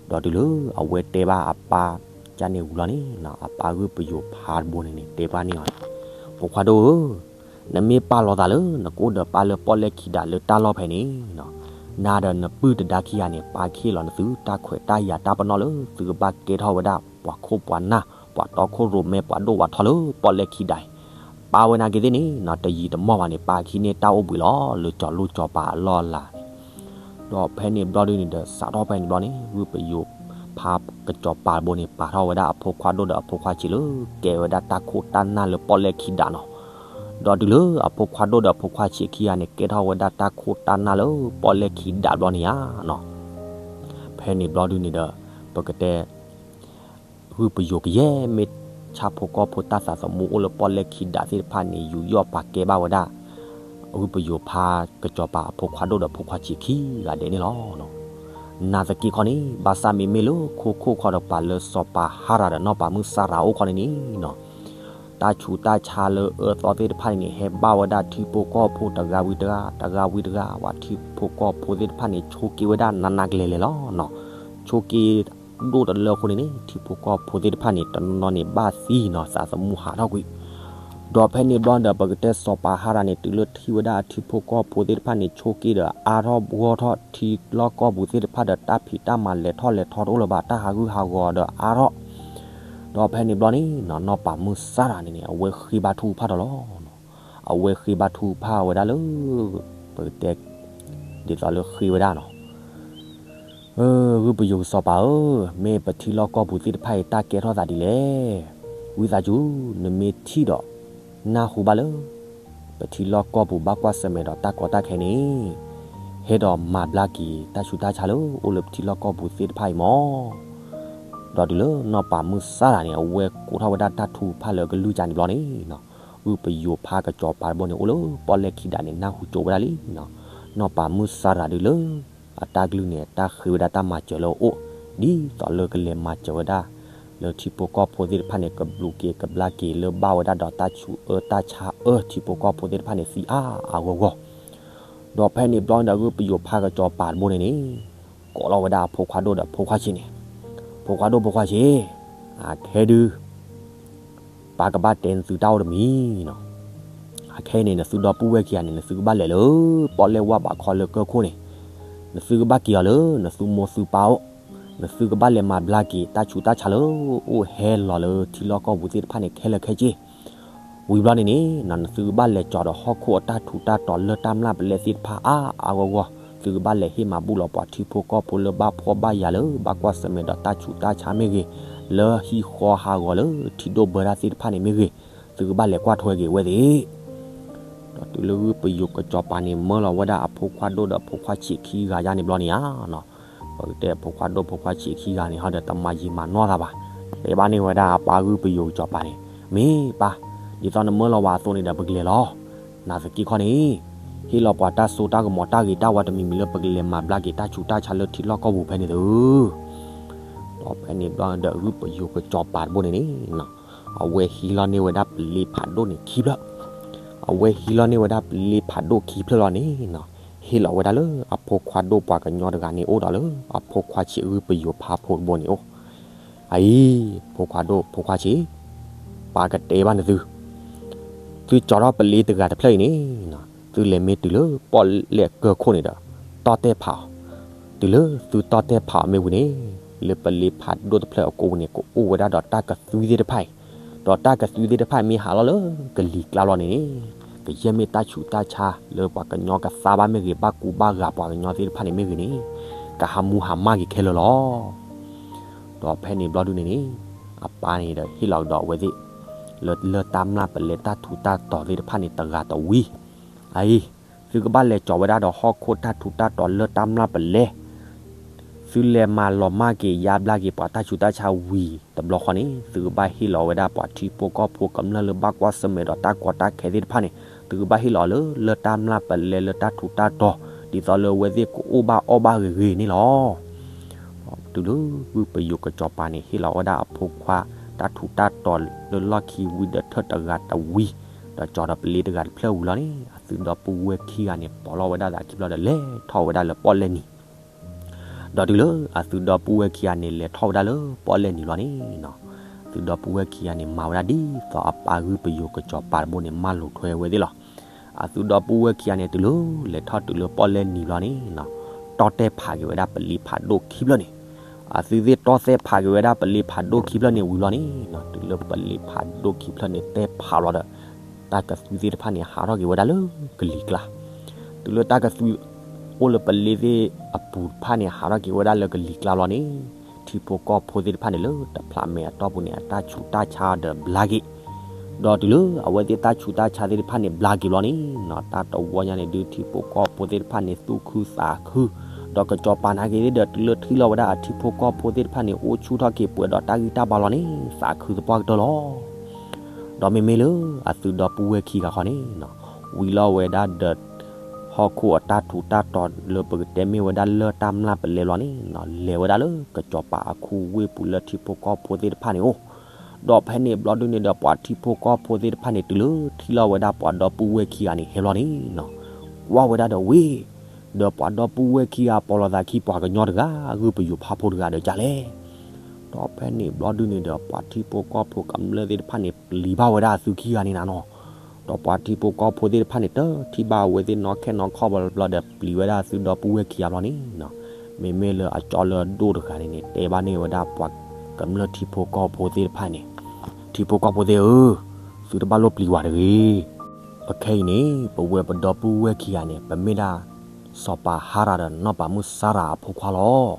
ဘၣ်. ဒီးတုၤလၢအဝဲတဲဘၣ်အပၢ်ကန့ၣ်ဝံၤလီၤန့ၣ်, အပၢ်ဂုၢ်ပယိၤဖးတဘိန့ၣ်န့ၣ် တဲဘၣ်န့ၢ်အီၤန့ၣ်, ဖိခွါဒိၣ်ဧၢ, နမ့ၢ်ပာ်လီၤသးလၢ နကအိၣ်ဒီးပၢ်လၢပီၣ်လဲၣ်ခံဒးလၢတၢ်လီၢ်ဖဲန့ၣ်, နၤဒီးနပုၢ်သဒါခံဂၤန့ၣ် ပာ်ခ့ၣ်လီၤနသုတၢ်ခွဲးတၢ်ယာ်တၢ်ပနီၣ်လၢ သုကဘၣ်ကဲထီၣ်ဝဲဒၣ် ပှၤခိၣ်ပှၤနၢ် ပှၤတီခိၣ်ရိၣ်မဲ ပှၤဒိၣ်ပှၤထီလၢပီၣ်လဲၣ်ခံဒးအံၤ, ပာ်ဝဲနာ်က့ၤသ့ၣ်န့ၣ်နီၤ တယံာ်တမီၢ်ဘၣ်န့ၣ် ပာ်ခံန့ၢ်တၢ်အိၣ်ဘှံးလီၤ လၢစီၤလိၣ်စီၤပၤအလီၢ်အလၤန့ၣ်. ဒီးဖဲန့ၣ်ဘျီဒုန့ၣ်ဒီး စးထီၣ်ဖဲန့ၣ်ဘျီန့ၣ် ဂုၢ်ပယိၤဖးကစီၤပၤတဘိန့ၣ် ပာ်ထီၣ်ဝဲဒၣ်အဖိခွါဒိၣ်ဒီးအဖိခွါဆံးလၢ ကဲဝဲဒၣ်တၢ်ခိၣ်တၢ်နၢ်လၢပီၣ်လဲၣ်ခံဒးနီၤ. ဒီးတုၤလၢအဖိခွါဒိၣ်ဒီးအဖိခွါဆံးခံဂၤန့ၣ် ကဲထီၣ်ဝဲဒၣ်တၢ်ခိၣ်တၢ်နၢ်လၢပီၣ်လဲၣ်ခံဒးဘျီန့ၣ်ဧါနီၤ. ဖဲန့ၣ်ဘျီဒုန့ၣ်ဒီး ပကတဲ ဂုၢ်ပယိၤကယဲၢ်မ့ၢ်ဆၣ်ဖိကီၢ်ဖိ တၢ်သးသမူအိၣ်လၢပီၣ်လဲၣ်ခံဒးသ့ၣ်တဖၣ်န့ၣ် ယူးယီၣ်ပာ်ကဲဘၣ်ဝဲဒၣ် ဂုၢ်ပယိၤဖးကစီၤပၤအဖိခွါဒိၣ်ဒီးဖိခွါဆံးခံဂၤဒဲးန့ၣ်လီၤ. နာ်သက့ခီန့ၣ် ဘၣ်ဆၣ်မ့မ့ၢ်လၢခိခိၣ်ခီဒီးပှၤလၢစီၤပၤဟါရၤဒီးနီၢ်ပၤမုၣ်စၢ်ရၤအိၣ်ခီန့ၣ်န့ၣ်နီၤ တၢ်ဆူးတၢ်ဆါလၢအၢသီသ့ၣ်တဖၣ်န့ၣ်န့ၣ် ဟဲဘၣ်ဝဲဒၣ်ထံဖိကီၢ်ဖိတဂၤဝံၤတဂၤ တဂၤဝံၤတဂၤ ပှၤထံဖိကီၢ်ဖိသ့ၣ်တဖၣ်န့ၣ် ဆိးက့ဝဲဒၣ်နးနးကလဲာ်လဲာ်လီၤနီၤ. ဆိးက့ဒိၣ်တလၢအဃိန့ၣ်န့ၣ် ထံဖိကီၢ်ဖိသ့ၣ်တဖၣ်န့ၣ် တနီၤနီၤန့ၣ် ဘၣ်သံနီၤ သးသမူဟးထီၣ်ကွံာ်. ဒီးဖဲန့ၣ်ဘျီဒီး ပကတဲစီၤပၤဟါရၤန့ၣ် တုၤလၢထံၣ်ဝဲဒၣ်အထံဖိကီၢ်ဖိသ့ၣ်တဖၣ်န့ၣ် ဆိးက့ဒီးအါထီၣ်ဘှီထီၣ် ထံလီၢ်ကီၢ်ပူၤသ့ၣ်တဖၣ်ဒီး တၢ်ဖံးတၢ်မၤလဲၤထီၣ်လဲၤထီတအိၣ်လၢၤဘၣ် တၢ်ဟးဂူာ်ဟးဂီၤဒီးအါထီၣ် ဒီးဖဲန့ၣ်ဘျီန့ၣ်နီၤ နီၢ်ပၤမုၣ်စၢ်ရၤန့ၣ်န့ၣ် အဝဲဃ့ဘါထုကဖၣ်ထီၣ်လီၤ. အဝဲဃ့ဘါထုကဖၣ်ဝဲဒၣ်လၢ ပကတဲ ဒ်သိးလၢဃ့ဝဲဒၣ်နီၤ, ဂုၢ်ပယိၤကစီၤပၤဧၢ, မ့ၢ်ပထံလီၢ်ကီၢ်ပူၤသ့ၣ်တဖၣ်အံၤ တၢ်ကဲထီၣ်သးဒ်လဲၣ်. ဝံသးစူၤ နမ့ၢ်ထံၣ်ဒီး နၢ်ဟူဘၣ်လၢ ပထံလီၢ်ကီၢ်ပူၤဘၣ်ကွၢ်ဆၢၣ်မဲာ်ဒီးတၢ်ကီတၢ်ခဲန့ၣ် ဟဲဒီးမၤဘျါက့ၤတၢ်ဆူးတၢ်ဆါလၢအိၣ်လၢပထံလီၢ်ကီၢ်ပူၤသ့ၣ်တဖၣ်အံၤမီၢ်. ဒီးတုၤလၢနီၢ်ပၤမုၢ်စၢ်တဂၤန့ၣ် အဝဲကိးထီၣ်ဝဲဒၣ်တၢ်ထူးဖးလၢအကလုၢ်ကၢ်န့ၣ်ဘျီန့ၣ် ဂုၢ်ပယိၤဖးကစီၤပၤတဘိန့ၣ် အိၣ်လၢပီၣ်လဲၣ်ခံဒးန့ၣ် နၢ်ဟူကၠိဝဲဒၣ်လံ. နီၢ်ပၤမုၢ်စၢ်တဂၤဒုးလၢ အတၢ်ကလုၢ်န့ၣ် တၢ်ဃ့ဝဲဒၣ်တၢ်မၤစၢၤလၢအအိၣ် ဒ်သိးလၢကလဲၤမၤစၢၤဝဲဒၣ် လၢထံဖိကီၢ်ဖိသ့ၣ်တဖၣ်န့ၣ် ကဘျုးက့ၤကဘျါက့ၤလၢဘၣ်ဝဲဒၣ်ဒီးတၢ်ဆူးအၢတၢ်ဆါအၢထံဖိကီၢ်ဖိသ့ၣ်တဖၣ်န့ၣ် သံအါအါဂီၢ်ဂီၢ်. ဒီးဖဲန့ၣ်ဘျီဒီး ဂုၢ်ပယိၤဖးကစီၤပၤတဘိန့ၣ်န့ၣ် ကိးလီၤဝဲဒၣ်အဖိခွါဒိၣ်ဒီးဖိခွါဆံးန့ၣ်, ဖိခွါဒိၣ်ဖိခွါဆံး, အခဲဒုး ပၢ်ကဘၣ်တဲနသုတၢ်အိၣ်တမံၤနီၤ. အခဲအံၤန့ၣ် နသုဒီပုၢ်ဝဲၢ်ခံဂၤန့ၣ် နသုကဘၣ်လဲၤလၢ ပီၣ်လဲၣ်ဝၣ်ဘးခီလၢကၢၢ်ခိၣ်န့ၣ်, နသုကဘၣ်က့ၤအီၤလၢ နသုမိၢ်သုပၢ်အိၣ်, နသုကဘၣ်လဲၤမၤဘျါက့ၤ တၢ်ဆူးတၢ်ဆါလၢအိၣ်ဟဲလီၤလၢထံလီၢ်ကီၢ်ပူၤသ့ၣ်တဖၣ်န့ၣ် ခဲလၢာ်ခဲဆ့ ဝံၤဘျီန့ၣ်န့ၣ် နသုကဘၣ်လဲၤကၠီၤဒီးဟီၣ်ခိၣ်အတၢ်ထူးတၢ်တီၤလၢတၢ်မျၢ်ပလဲသ့ၣ်တဖၣ်အါအါဂီၢ်ဂီၢ်, သုကဘၣ်လဲၤဟ့ၣ်မၤဘူၣ်လီၤပှၤထံဖိကီၢ်ဖိလၢဘၣ်ဖှီၣ်ဘၣ်ယာ်လၢ ဘၣ်ကွၢ်ဆၢၣ်မဲာ်ဒီးတၢ်ဆူးတၢ်ဆါမ့ၢ်ဂ့ၤ, လၢဟံၣ်ဃီဟးဂီၤလၢထံဒိၣ်ဘၢတၢ်သ့ၣ်တဖၣ်န့ၣ်မ့ၢ်ဂ့ၤ, သုကဘၣ်လဲၤကွၢ်ထွဲက့ၤဝဲသ့ၣ် ဒီးတုၤလၢဂုၢ်ပယိၤကစီၤပၤန့ၣ် မၢလီၤဝဲဒၣ်အဖိခွါဒိၣ်ဒီးဖိခွါဆံးခံဂၤယါန့ၣ်ဘျီန့ၣ်ဧါနီၤ, ပကတဲအဖိခွါဒိၣ်ဖိခွါဆံးခံဂၤန့ၣ် ဟီဒီးတမၤယံာ်မၤနီၢ်သးဘၣ်, တဲဘၣ်န့ၢ်ဝဲဒၣ်အပၢ်ဂုၢ်ပယိၤကစီၤပၤန့ၣ်, မ့ၢ်ပၢ်, ဒ်သိးနမၢလီၤဝဲအသိးန့ၣ်ဒီးပကလဲၤလီၤ, နာ်သက့ခီန့ၣ်, ဟ့ၣ်လီၤပှၤတၢ်စိတၢ်ကမီၤတၢ်ဂ့ၤတၢ်ဝါတမံၤမံၤလၢပကလဲၤမၤဘျါက့ၤတၢ်ဆူးတၢ်ဆါလၢထံလီၢ်ကီၢ်ပူၤဖဲန့ၣ်သု ဒီးဖဲန့ၣ်ဘျီဒီးဂုၢ်ပယိၤကစီၤပၤတဘိန့ၣ်န့ၣ်, အဝဲဟံးလီၤန့ၢ်ဝဲဒၣ်ပလ့ဖးဒိၣ်န့ၣ်ခံဖျၢၣ်, အဝဲဟံးလီၤန့ၢ်ဝဲဒၣ်ပလ့ဖးဒိၣ်ခံဖျၢၣ်လီၤန့ၣ်, ဟ့ၣ်လီၤဝဲဒၣ်လၢအဖိခွါဒိၣ်ပှၤကညီတဂၤန့ၣ်အိၣ်ဒီးလၢအဖိခွါဆံးဂုၢ်ပယိၤဖးဖိတဘိန့ၣ်အိၣ်, အအံၤ, ဖိခွါဒိၣ်ဖိခွါဆံး, ပၢ်ကတဲဘၣ်နသု သုကၠီၤထီၣ်ပလ့တဂၤတဖျၢၣ်အံၤန့ၣ်, သုလဲၤမ့ၢ်တုၤလၢပီၣ်လဲၣ်ကၢၢ်ခိၣ်န့ၣ်ဒီး, တီၢ်တဲၣ်ဖးအီၤ, တုၤလၢသုတီၢ်တဲၣ်ဖးအီၤမ့ၢ်ဝံၤန့ၣ်, လၢပလ့ဖးဒိၣ်တဖျၢၣ်အကိးပူၤန့ၣ် ကအိၣ်ဝဲဒၣ်ဒီးတၢ်ကသွံသ့ၣ်တဖၣ်အံၤ, ဒီးတၢ်ကသွံသ့ၣ်တဖၣ်အံၤမ့ၢ်ဟးလီၤလၢကလံၤကျါလီၤန့ၣ်န့ၣ်, ကယဲၢ်မ့ၢ်တၢ်ဆူးတၢ်ဆါလၢပှၤကညီကသါဘၣ်မ့ၢ်ဂ့ၤ ဘၣ်ကူဘၣ်ဂာ်ပှၤကညီသ့ၣ်တဖၣ်န့ၣ်မ့ၢ်ဂ့ၤန့ၣ်, ကဟးမူဟးမၢ်က့ၤခဲလၢာ်လီၤ. ဒီးဖဲန့ၣ်ဘျီဒုန့ၣ်န့ၣ်, အပၢ်န့ၣ်ဒီးဟ့ၣ်လီၤကဒီးအဝဲသ့ၣ်, လၢ လၢတၢ်မျၢ်ပလဲတၢ်ထူးတၢ်တီၤသ့ၣ်တဖၣ်န့ၣ် တဂၤတဝံၤ, အအံၤ, သုကဘၣ်လဲၤကၠီၤဝဲဒၣ်ဒီးဟီၣ်ခိၣ်တၢ်ထူးတၢ်တီၤလၢတၢ်မျၢ်ပလဲ, သုလဲၤမၤလီၤမၢ်က့ၤယါဘျါက့ၤပှၤတၢ်ဆူးတၢ်ဆါဝံၤတဘျီဃီန့ၣ် သုကဘၣ်ဟ့ၣ်လီၤဝဲဒၣ်ပှၤထံဖိကီၢ်ဖိကမျၢၢ်လၢဘၣ်ကွၢ်ဆၢၣ်မဲာ်ဒီးတၢ်ကီတၢ်ခဲသ့ၣ်တဖၣ်န့ၣ် သုကဘၣ်ဟ့ၣ်လီၤလၢ လၢတၢ်မျၢ်ပလဲလၢတၢ်ထူးတၢ်တီၤ, ဒ်သိးလၢအဝဲသ့ၣ်ကအိၣ်ဘၣ်အီၣ်ဘၣ်ဂ့ၤဂ့ၤန့ၣ်လီၤ. တုၤလၢဂုၢ်ပယိၤကစီၤပၤန့ၣ် ဟ့ၣ်လီၤဝဲဒၣ်အဖိခွါ တၢ်ထူးတၢ်တီၤလၢလီၢ်ခံဝံၤဒီးထၢၣ်တဂၤတဝံၤ, ဒီးကၠီၤဒီးပလ့တဂၤတဖျၢၣ်ဝံၤလီၤန့ၣ် အသုဒီပုၢ်ဝဲၢ်ခံဂၤန့ၣ် ပိာ်လီၤဝဲဒၣ်သးခံဘျီဒီး လဲၤထီၣ်ဝဲဒၣ်လၢပီၣ်လဲၣ်နံၤ ဒီးတုၤလၢအသုဒီပုၢ်ဝဲၢ်ခံဂၤန့ၣ် လဲၤထီၣ်ဝဲဒၣ်လၢပီၣ်လဲၣ်နံၤလီၤန့ၣ်, သုဒီပုၢ်ဝဲၢ်ခံဂၤန့ၣ် မၤဝဲဒၣ်ဒ်သိးအပၢ်ဂုၢ်ပယိၤကစီၤပၤတဘိန့ၣ် မၢလိာ်ထွဲဝဲသ့ၣ်လီၤ. အသုဒီပုၢ်ဝဲၢ်ခံဂၤန့ၣ် တုၤလၢလဲၤထီၣ်တုၤလၢပီၣ်လဲၣ်နံၤလီၤန့ၣ်, တီၢ်တဲၣ်ဖးက့ၤဝဲဒၣ်ပလ့ဖးဒိၣ်ခံဖျၢၣ်န့ၣ်, အသုသ့ၣ်တီၢ်တဲၣ်ဖးက့ၤဝဲဒၣ်ပလ့ဖးဒိၣ်ခံဖျၢၣ်န့ၣ်ဝံၤလီၤန့ၣ်, တုၤလၢပလ့ဖးဒိၣ်ခံဖျၢၣ်န့ၣ် တဲၣ်ဖးလီၤဒီး တၢ်ကသွံသ့ၣ်တဖၣ်န့ၣ် ဟးထီၣ်က့ၤဝဲဒၣ်လၢကလံၤကျါ, တုၤလၢတၢ်ကသွံ အိၣ်လၢပလ့သ့ၣ်အပူၤတဖၣ်န့ၣ် ဟးထီၣ်က့ၤဝဲဒၣ်လၢကလံၤကျါလီၤန့ၣ်, ထံဖိကီၢ်ဖိသ့ၣ်တဖၣ်န့ၣ် လၢတဖျးမဲာ်အတီၢ်ပူၤန့ၣ် အတၢ်ဆူးတၢ်ဆါဒီးဘျါက့ၤ, ဒီးတုၤလၢအဝဲသ့ၣ်တၢ်ဆူးတၢ်ဆါသ့ၣ်တဖၣ်န့ၣ် ဘျါက့ၤဘျီန့ၣ်, တၢ်တဝီညါန့ၣ်ဒုး ထံဖိကီၢ်ဖိသ့ၣ်တဖၣ်န့ၣ် သူၣ်ခုသးခု, ဒီးကစီၤပၤနာ်က့ၤသ့ၣ်ဒီး တုၤလၢထံၣ်လီၤဝဲဒၣ်အထံဖိကီၢ်ဖိသ့ၣ်တဖၣ်န့ၣ် အိၣ်ဆူၣ်ထီၣ်က့ၤပှဲၤဒီးတၢ်ဂံၢ်တၢ်ဘါလီၤန့ၣ် သးခုသပှၢ်ကတၢၢ်လီၤ. ဒီးမ့မ့ၢ်လၢအသုဒီပုၢ်ဝဲၢ်ခံဂၤခီန့ၣ်, ဝံၤလီၤဝဲဒၣ်ဒီး ဟီၣ်ခိၣ်အတၢ်ထူးတၢ်တီၤလၢပကတဲမ့ၢ်ဝဲဒၣ်လၢတၢ်မျၢ်ပလဲလီၤန့ၣ်, လဲၤဝဲဒၣ်လၢကစီၤပၤအခူဝ့ၢ်ပူၤလၢထံဖိကီၢ်ဖိသ့ၣ်တဖၣ်န့ၣ်အိၣ်, ဒီးဖဲန့ၣ်ဘျီဒုန့ၣ်ဒီး ပှၤထံဖိကီၢ်ဖိသ့ၣ်တဖၣ်န့ၣ် တုၤလၢထံၣ်လီၤဝဲဒၣ်ပှၤဒီပုၢ်ဝဲၢ်ခံဂၤန့ၣ် ဟဲဘျီန့ၣ်, ကွၢ်ဝဲဒၣ်ဒီးဝ့ၢ် ဒီးပှၤဒီပုၢ်ဝဲၢ်ခံဂၤ ပိာ်လီၤသးခံ ပှၤကညီတဂၤ ဂုၢ်ပယိၤဖးဖိတဂၤဒီးကလဲၣ်. ဒီးဖဲန့ၣ်ဘျီဒုန့ၣ်ဒီး ပှၤထံဖိကီၢ်ဖိကမျၢၢ်သ့ၣ်တဖၣ်န့ၣ် ပျံၤဘၣ်ဝဲဒၣ်အသုခံဂၤန့ၣ်နၤနီၤ. ဒီးပှၤထံဖိကီၢ်ဖိသ့ၣ်တဖၣ်န့ၣ် တထံၣ်ဘၣ်အဝဲသ့ၣ်နီၢ်ခဲနီၢ်ခီဘၣ်ဘျီဒီး ပျံၤဝဲဒၣ်အသုဒီပုၢ်ဝဲၢ်ခံဂၤဘျီန့ၣ်, မ့မ့ၢ်လၢအကၠီလၢအဒိၣ်တဂၤန့ၣ်န့ၣ် တဲဘၣ်န့ၢ်ဝဲဒၣ်ပှၤကမျၢၢ်ထံဖိကီၢ်ဖိသ့ၣ်တဖၣ်န့ၣ်, ထံဖိကီၢ်ဖိသ့ၣ်ဧၢ, သုတဘၣ်လိၣ်ပျံၤဝဲတဂ့ၤ. ပခဲအံၤန့ၣ် ပဝဲပဒီပုၢ်ဝဲၢ်ခံဂၤန့ၣ် ပမ့ၢ်ဒၣ် စီၤပၤဟါရၤဒီးနီၢ်ပၤမုၢ်စါရၤအဖိခွါလီၤ.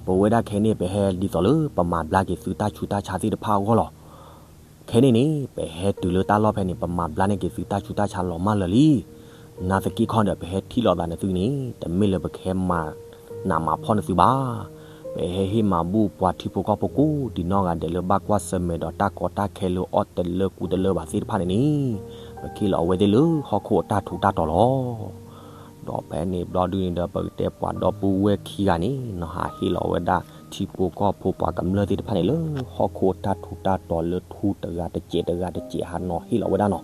ပဝဲဒၣ်ခဲအံၤန့ၣ် ပဟဲဒ်သိးလၢပမၤဘျါက့ၤသုတၢ်ဆူးတၢ်ဆါသ့ၣ်တဖၣ်အဂီၢ်လီၤ. ခဲန့ၣ်န့ၣ် ပဟဲတုၤလၢတၢ်လီၢ်ဖဲန့ၣ် ပမၤဘျါန့ၢ်က့ၤသုတၢ်ဆူးတၢ်ဆါလီၤမၢ်လၢာ်လံ. နာ်သက့ခီဒီး ပဟဲထံၣ်လိာ်သးနသုန့ၣ် တမ့ၢ်လၢပကဟဲမၤနးမၤဖှီၣ်နသုဘၣ်. ပဟဲဟ့ၣ်မၤဘူၣ်ပှၤထံဖိကီၢ်ဖိကိးဒံးနီၢ်ဂၤဒဲးလၢဘၣ်ကွၢ်ဆၢၣ်မဲာ်ဒီးတၢ်ကီတၢ်ခဲလၢအီၣ်တလၢကူတလၢဘၣ်သ့ၣ်တဖၣ်န့ၣ်န့ၣ်, ပဟ့ၣ်လီၤအဝဲသ့ၣ်လၢဟီၣ်ခိၣ်အတၢ်ထူးတၢ်တီၤလီၤ. ဒီးဖဲန့ၣ်ဘျီဒုန့ၣ်ဒီး ပကတဲပှၤဒီပုၢ်ဝဲၢ်ခံဂၤန့ၣ် နီၢ်ဟးဟ့ၣ်လီၤဝဲဒၣ်ထံဖိကီၢ်ဖိပှၤကမျၢၢ်သ့ၣ်တဖၣ်န့ၣ် လၢဟီၣ်ခိၣ်အတၢ်ထူးတၢ်တီၤလၢထူတဂၤတစဲးတဂၤတစဲး ဟးနီၤဟ့ၣ်လီၤဝဲဒၣ်နီၤ.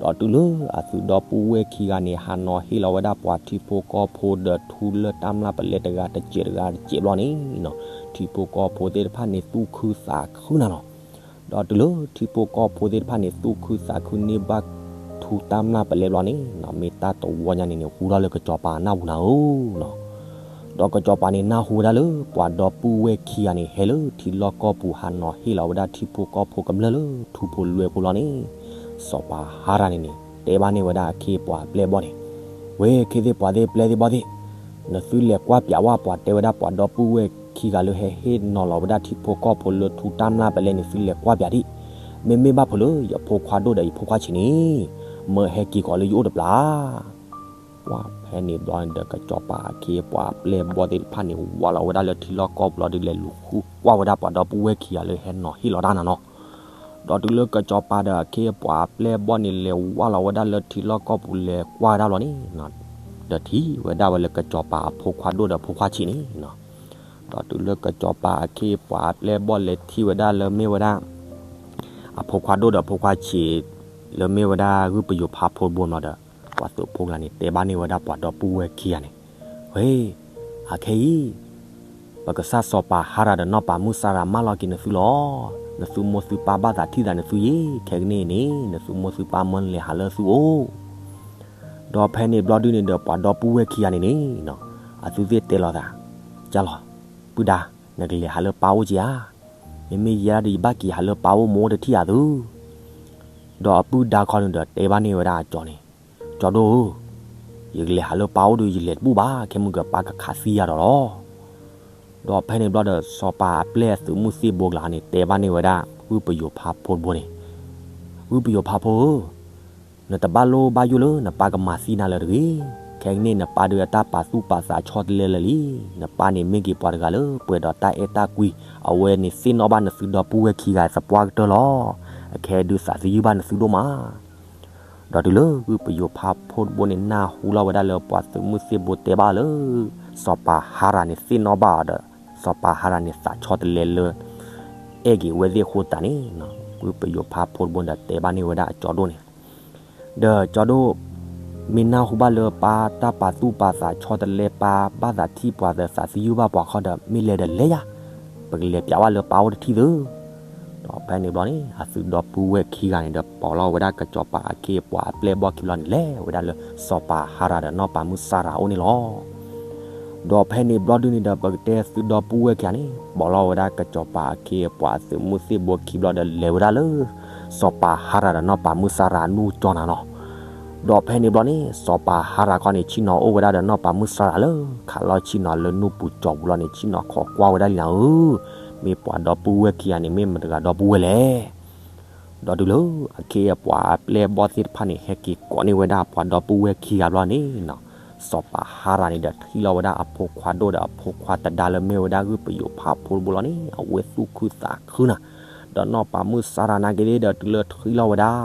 ဒီးတုၤလၢအသုဒီပုၢ်ဝဲၢ်ခံဂၤန့ၣ် ဟးနီၤဟ့ၣ်လီၤဝဲဒၣ်ပှၤထံဖိကီၢ်ဖိဒီးထူလၢတၢ်မျၢ်ပလဲတဂၤတစဲးတဂၤတစဲးဘျီန့ၣ်နီၤ, ထံဖိကီၢ်ဖိသ့ၣ်တဖၣ်န့ၣ်သူၣ်ခုသးခုနၤနီၤ. ဒီးတုၤလၢထံဖိကီၢ်ဖိသ့ၣ်တဖၣ်န့ၣ် သူၣ်ခုသးခုန့ၢ်ဘၣ်ထူတၢ်မျၢ်ပလဲဘျီန့ၣ်နီၤ, မ့ၢ်တၢ်တဝီညါန့ၣ်န့ၣ် ဟူထီၣ်လၢကစီၤပၤနၢ်ဟူနၤဧၢနီၤ. ဒီးကစီၤပၤန့ၣ်နၢ်ဟူဝဲဒၣ်လၢ ပှၤဒီပုၢ်ဝဲၢ်ခံဂၤန့ၣ် ဟဲလၢထံလီၢ်ကီၢ်ပူၤ ဟးနီၤဟ့ၣ်လီၤဝဲဒၣ်ထံဖိကီၢ်ဖိကမျၢၢ်လၢထူဖိလွဲဖိလီၤန့ၣ်, စီၤပၤဟါရၤန့ၣ်န့ၣ် တဲဘၣ်န့ၢ်ဝဲဒၣ်အခ့အပှၤအပျဲၢ်အဘီၣ်န့ၣ်, ဝဲ ခ့သ့ၣ်ပှၤသ့ၣ်ပျဲၢ်သ့ၣ်ဘီၣ်သ့ၣ်, နသုလဲၤကွၢ်ပၠးဝဲပှၤတဲဝဲဒၣ်ပှၤဒီပုၢ်ဝဲၢ်ခံဂၤလၢဟဲဟ့ၣ်နီၤလီၤဝဲဒၣ်ထံဖိကီၢ်ဖိလၢထူတၢ်မျၢ်ပလဲန့ၣ် သုလဲၤကွၢ်ပၠးဒံး, မ့မ့ၢ်ဘၣ်ဖုးလၢယဖိခွါဒိၣ်ဒီးယဖိခွါဆံးန့ၣ် မၢဟဲက့ၤကီးလၢယအိၣ်တပျၢ် ပှၢ်ဖဲန့ၣ်ဘျီန့ၣ်ဒီး ကစီၤပၤအခ့အပှၤအပျဲၢ်အဘီၣ်သ့ၣ်တဖၣ်န့ၣ် ဝးလီၤဝဲဒၣ်လၢထံလီၢ်ကီၢ်ပူၤလီၤဒီး လဲၤလူၤဃုကွၢ်ဝဲဒၣ်ပှၤဒီပုၢ်ဝဲၢ်ခံဂၤလၢဟဲနီၤဟ့ၣ်လီၤတၢ်နၤနီၤ. ဒီးတုၤလၢကစီၤပၤဒီးအခ့အပှၤအပျဲၢ်အဘီၣ်န့ၣ် လဲၤဝးလီၤဝဲဒၣ်လၢထံလီၢ်ကီၢ်ပူၤလဲၤကွၢ်ဝဲဒၣ်လီၤန့ၣ်, ဒီးထံၣ်ဝဲဒၣ်ဝဲလၢကစီၤပၤအဖိခွါဒိၣ်ဒီးအဖိခွါဆံးန့ၣ်နီၤ. ဒီးတုၤလၢကစီၤပၤအခ့အပှၤအပျဲၢ်အဘီၣ်လဲၤထံၣ်ဝဲဒၣ်လၢမ့ၢ်ဝဲဒၣ် အဖိခွါဒိၣ်ဒီးအဖိခွါဆံး လၢမ့ၢ်ဝဲဒၣ်ဂုၢ်ပယိၤဖးဖိတဘိန့ၣ်ဒီး ပှၤသုးဖိဂၤန့ၣ် တဲဘၣ်န့ၢ်ဝဲဒၣ်ပှၤဒီပုၢ်ဝဲၢ်ခံဂၤန့ၣ်, ဝဲ အခဲအံၤ ပကစၢ်စီၤပၤဟါရၤဒီးနီၢ်ပၤမုၢ်စၢ်ရၤမၢလီၤက့ၤနသုလီၤ. နသုမိၢ်သုပၢ်ဘၣ်သးထံၣ်သးနသုယံၤ, ခဲကနံၣ်အံၤန့ၣ် နသုမိၢ်သုပၢ်မၢနလဲၤဟးလၢသုအိၣ် ဒီးဖဲန့ၣ်ဘျီဒုန့ၣ်ဒီး ပှၤဒီပုၢ်ဝဲၢ်ခံဂၤန့ၣ်န့ၣ်, အသုသ့ၣ်တဲလီၤသး, ကၢ်လီၤ, ပုၢ်ဒါ, နကလဲၤဟးလၢပၢ်အိၣ်က့ၤဧါ. မ့မ့ၢ်ယဲဒၣ်ဒီး ယဘၣ်က့ၤဟးလၢပၢ်အိၣ် မိၢ်အိၣ်တထံၣ်ဧါသု. ဒီးအပုၢ်ဒါခီန့ၣ်ဒီး တဲဘၣ်န့ၢ်ဝဲဒၣ်အကၠီန့ၣ်, ကၠီဒိၣ်ဧၢ, ယကလဲၤဟးလၢပၢ်အိၣ်ဒီး ယလဲၤတဘူၣ်ဘၣ်, ခဲမုၢ်ကပၢ်ကခးသံယၤဒီးလီၤ. ဒီးဖဲန့ၣ်ဘျီဒီး စီၤပၤအပျဲၢ်အသုးမုၢ်သ့ၣ်ဘိကလးန့ၣ် တဲဘၣ်န့ၢ်ဝဲဒၣ် ဂုၢ်ပယိၤဖးဖိတဘိန့ၣ်, ဂုၢ်ပယိၤဖးဖိဧၢ, နတဘၣ်လိၣ်ဘၣ်ယိၣ်လၢနပၢ်ကမၤသံနၤလၢၤတဂ့ၤ. ခဲကနံၣ်အံၤ နပၢ်ဒုးအတၢ်ပာ်သူၣ်ပာ်သးဆီတလဲလၢာ်လံ. နပၢ်န့ၣ်မ့ၢ်က့ၤပှၤတဂၤလၢပှဲၤဒီးတၢ်အဲၣ်တၢ်ကွံ, အဝဲန့ၣ်သ့ၣ်နီၣ်ဘၣ်နသုဒီပုၢ်ဝဲၢ်ခံဂၤသပှၢ်ကတၢၢ်လီၤ. အခဲဒုးသးသယုၢ်ဘၣ်နသုဒိၣ်မး. ဒီးတုၤလၢဂုၢ်ပယိၤဖးဖိတဘိန့ၣ် နၢ်ဟူလီၤဝဲဒၣ်လၢပှၤသုးမုၢ်သ့ၣ်ဘိတဲဘၣ်အီၤလၢ စီၤပၤဟါရၤန့ၣ်သ့ၣ်နီၣ်ဘၣ်အီၤဒီး စီၤပၤဟါရၤန့ၣ်သးဆီတလဲလၢ အဲၣ်က့ၤဝဲသ့ၣ်အဃိသတးန့ၣ်, ဂုၢ်ပယိၤဖးဖိတဘိန့ၣ်ဒီးတဲဘၣ်န့ၢ်ဝဲဒၣ်အကၠီဒိၣ်န့ၣ်, ဒီးကၠီဒိၣ်, မ့ၢ်နၢ်ဟူဘၣ်လၢပၢ်တၢ်ပာ်သူၣ်ပာ်သးဆီတလဲ ပၢ်ဘၣ်သးထံၣ်ပှၤသးသယုၢ်ဘၣ်ပှၤခီဒီး မ့ၢ်လဲၤဒီးလဲၤယၤ, ပကလဲၤပၠးဘၣ်လၢပၢ်အိၣ်တထံၣ်သု. ဒီးဖဲန့ၣ်ဘျီန့ၣ် အသုဒီပုၢ်ဝဲၢ်ခံဂၤန့ၣ်ဒီး ပိာ်လီၤဝဲဒၣ်ကစီၤပၤအခ့အပှၤအပျဲၢ်အဘီၣ်ခံဘျီန့ၣ် လဲၤဝဲဒၣ်လၢစီၤပၤဟါရၤဒီးနီၢ်ပၤမုၢ်စၢ်ရၤအအိၣ်န့ၣ်လီၤ. ဒီးဖဲန့ၣ်ဘျီဒုန့ၣ်ဒီး ပကတဲသုဒီပုၢ်ဝဲၢ်ခံဂၤန့ၣ် ပိာ်လီၤဝဲဒၣ်ကစီၤပၤအခ့အပှၤအသုးမုၢ်သ့ၣ်ဘိခံဘျီဒီး လဲၤဝဲဒၣ်လၢ စီၤပၤဟါရၤဒီးနီၢ်ပၤမုၢ်စၢ်ရၤအနူၢ်ကၠီနၤနီၤ. ဒီးဖဲန့ၣ်ဘျီန့ၣ် စီၤပၤဟါရၤခီန့ၣ် ဆ့ၣ်နီၤအိၣ်ဝဲဒၣ်ဒီးနီၢ်ပၤမုၢ်စၢ်ရၤလၢ ခးလီၤဆ့ၣ်နီၤလၢနူၢ်ပူၤကၠီပူၤလီၤန့ၣ် ဆ့ၣ်နီၤခိးကွၢ်ဝဲဒၣ်လံနၤဧၢ, မ့ၢ်ပှၤဒီပုၢ်ဝဲၢ်ခံဂၤန့ၣ် မ့ၢ်မတၤတဂၤဒီပုၢ်ဝဲၢ်လဲၣ်. ဒီးတုၤလၢအခ့အပှၤအပျဲၢ်အဘီၣ်သ့ၣ်တဖၣ်န့ၣ် ဟဲက့ၤကိးန့ၢ်ဝဲဒၣ်ပှၤဒီပုၢ်ဝဲၢ်ခံဂၤဘျီန့ၣ်နီၤ, စီၤပၤဟါရၤန့ၣ်ဒီးထံၣ်လီၤဝဲဒၣ်အဖိခွါဒိၣ်ဒီးအဖိခွါတဒါလၢမ့ၢ်ဝဲဒၣ်ဂုၢ်ပယိၤဖးဖိတဘိလီၤန့ၣ် အဝဲသူၣ်ခုသးခုနၤ, ဒီးနီၢ်ပၤမုၢ်စၢ်ရၤနာ်က့ၤဒီး တုၤလၢထံၣ်လီၤဝဲဒၣ်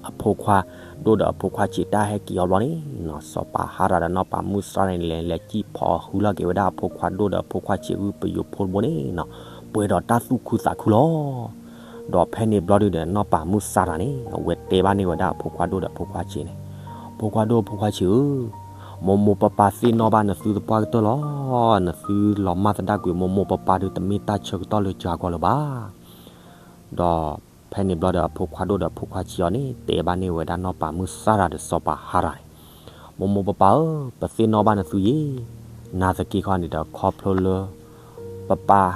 အဖိခွါဒိၣ်ဒီးအဖိခွါဆံးတၢ်ဟဲက့ၤအီၤဘျီန့ၣ်နီၤ, စီၤပၤဟါရၤဒီးနီၢ်ပၤမုၢ်စၢ်ရၤန့ၣ် လဲၤလဲၤစံၣ်ဖီအီၣ်ဃုလီၤက့ၤဝဲဒၣ်အဖိခွါဒိၣ်ဒီးအဖိခွါဆံးဂုၢ်ပယိၤဖိတဘိန့ၣ်နီၤ, ပှဲၤဒီးတၢ်သူၣ်ခုသးခုလီၤ. ဒီးဖဲန့ၣ်ဘျီဒုန့ၣ် နီၢ်ပၤမုၢ်စၢ်ရၤန့ၣ် အဝဲတဲဘၣ်န့ၢ်ဝဲဒၣ်အဖိခွါဒိၣ်ဒီးအဖိခွါဆံးန့ၣ်, ဖိခွါဒိၣ်ဖိခွါဆံးဧၢ, မိၢ်မိၢ်ပၢ်ပၢ်သ့ၣ်နီၣ်ဘၣ်နသုသပှၢ်ကတၢၢ်လီၤ. နသုလီၤမၢ်သဒၣ်ကွံာ်မိၢ်မိၢ်ပၢ်ပၢ်ဒုး တမ့ၢ်တၢ်ဆၢကတီၢ်လၢကၢၤကီၢ်လၢၤဘၣ်. ဒီးဖဲန့ၣ်ဘျီဒီး အဖိခွါဒိၣ်ဒီးအဖိခွါဆံးအီၤန့ၣ် တဲဘၣ်န့ၢ်ဝဲဒၣ်နီၢ်ပၤမုၢ်စၢ်ရၤဒီးစီၤပၤဟါရၤန့ၣ်, မိၢ်မိၢ်ပၢ်ပၢ်ဧၢ, ပသ့ၣ်နီၣ်ဘၣ်နသုယံၤ, နာ်သက့ခီန့ၣ်ဒီး ခီဖျိလၢ ပပၢ်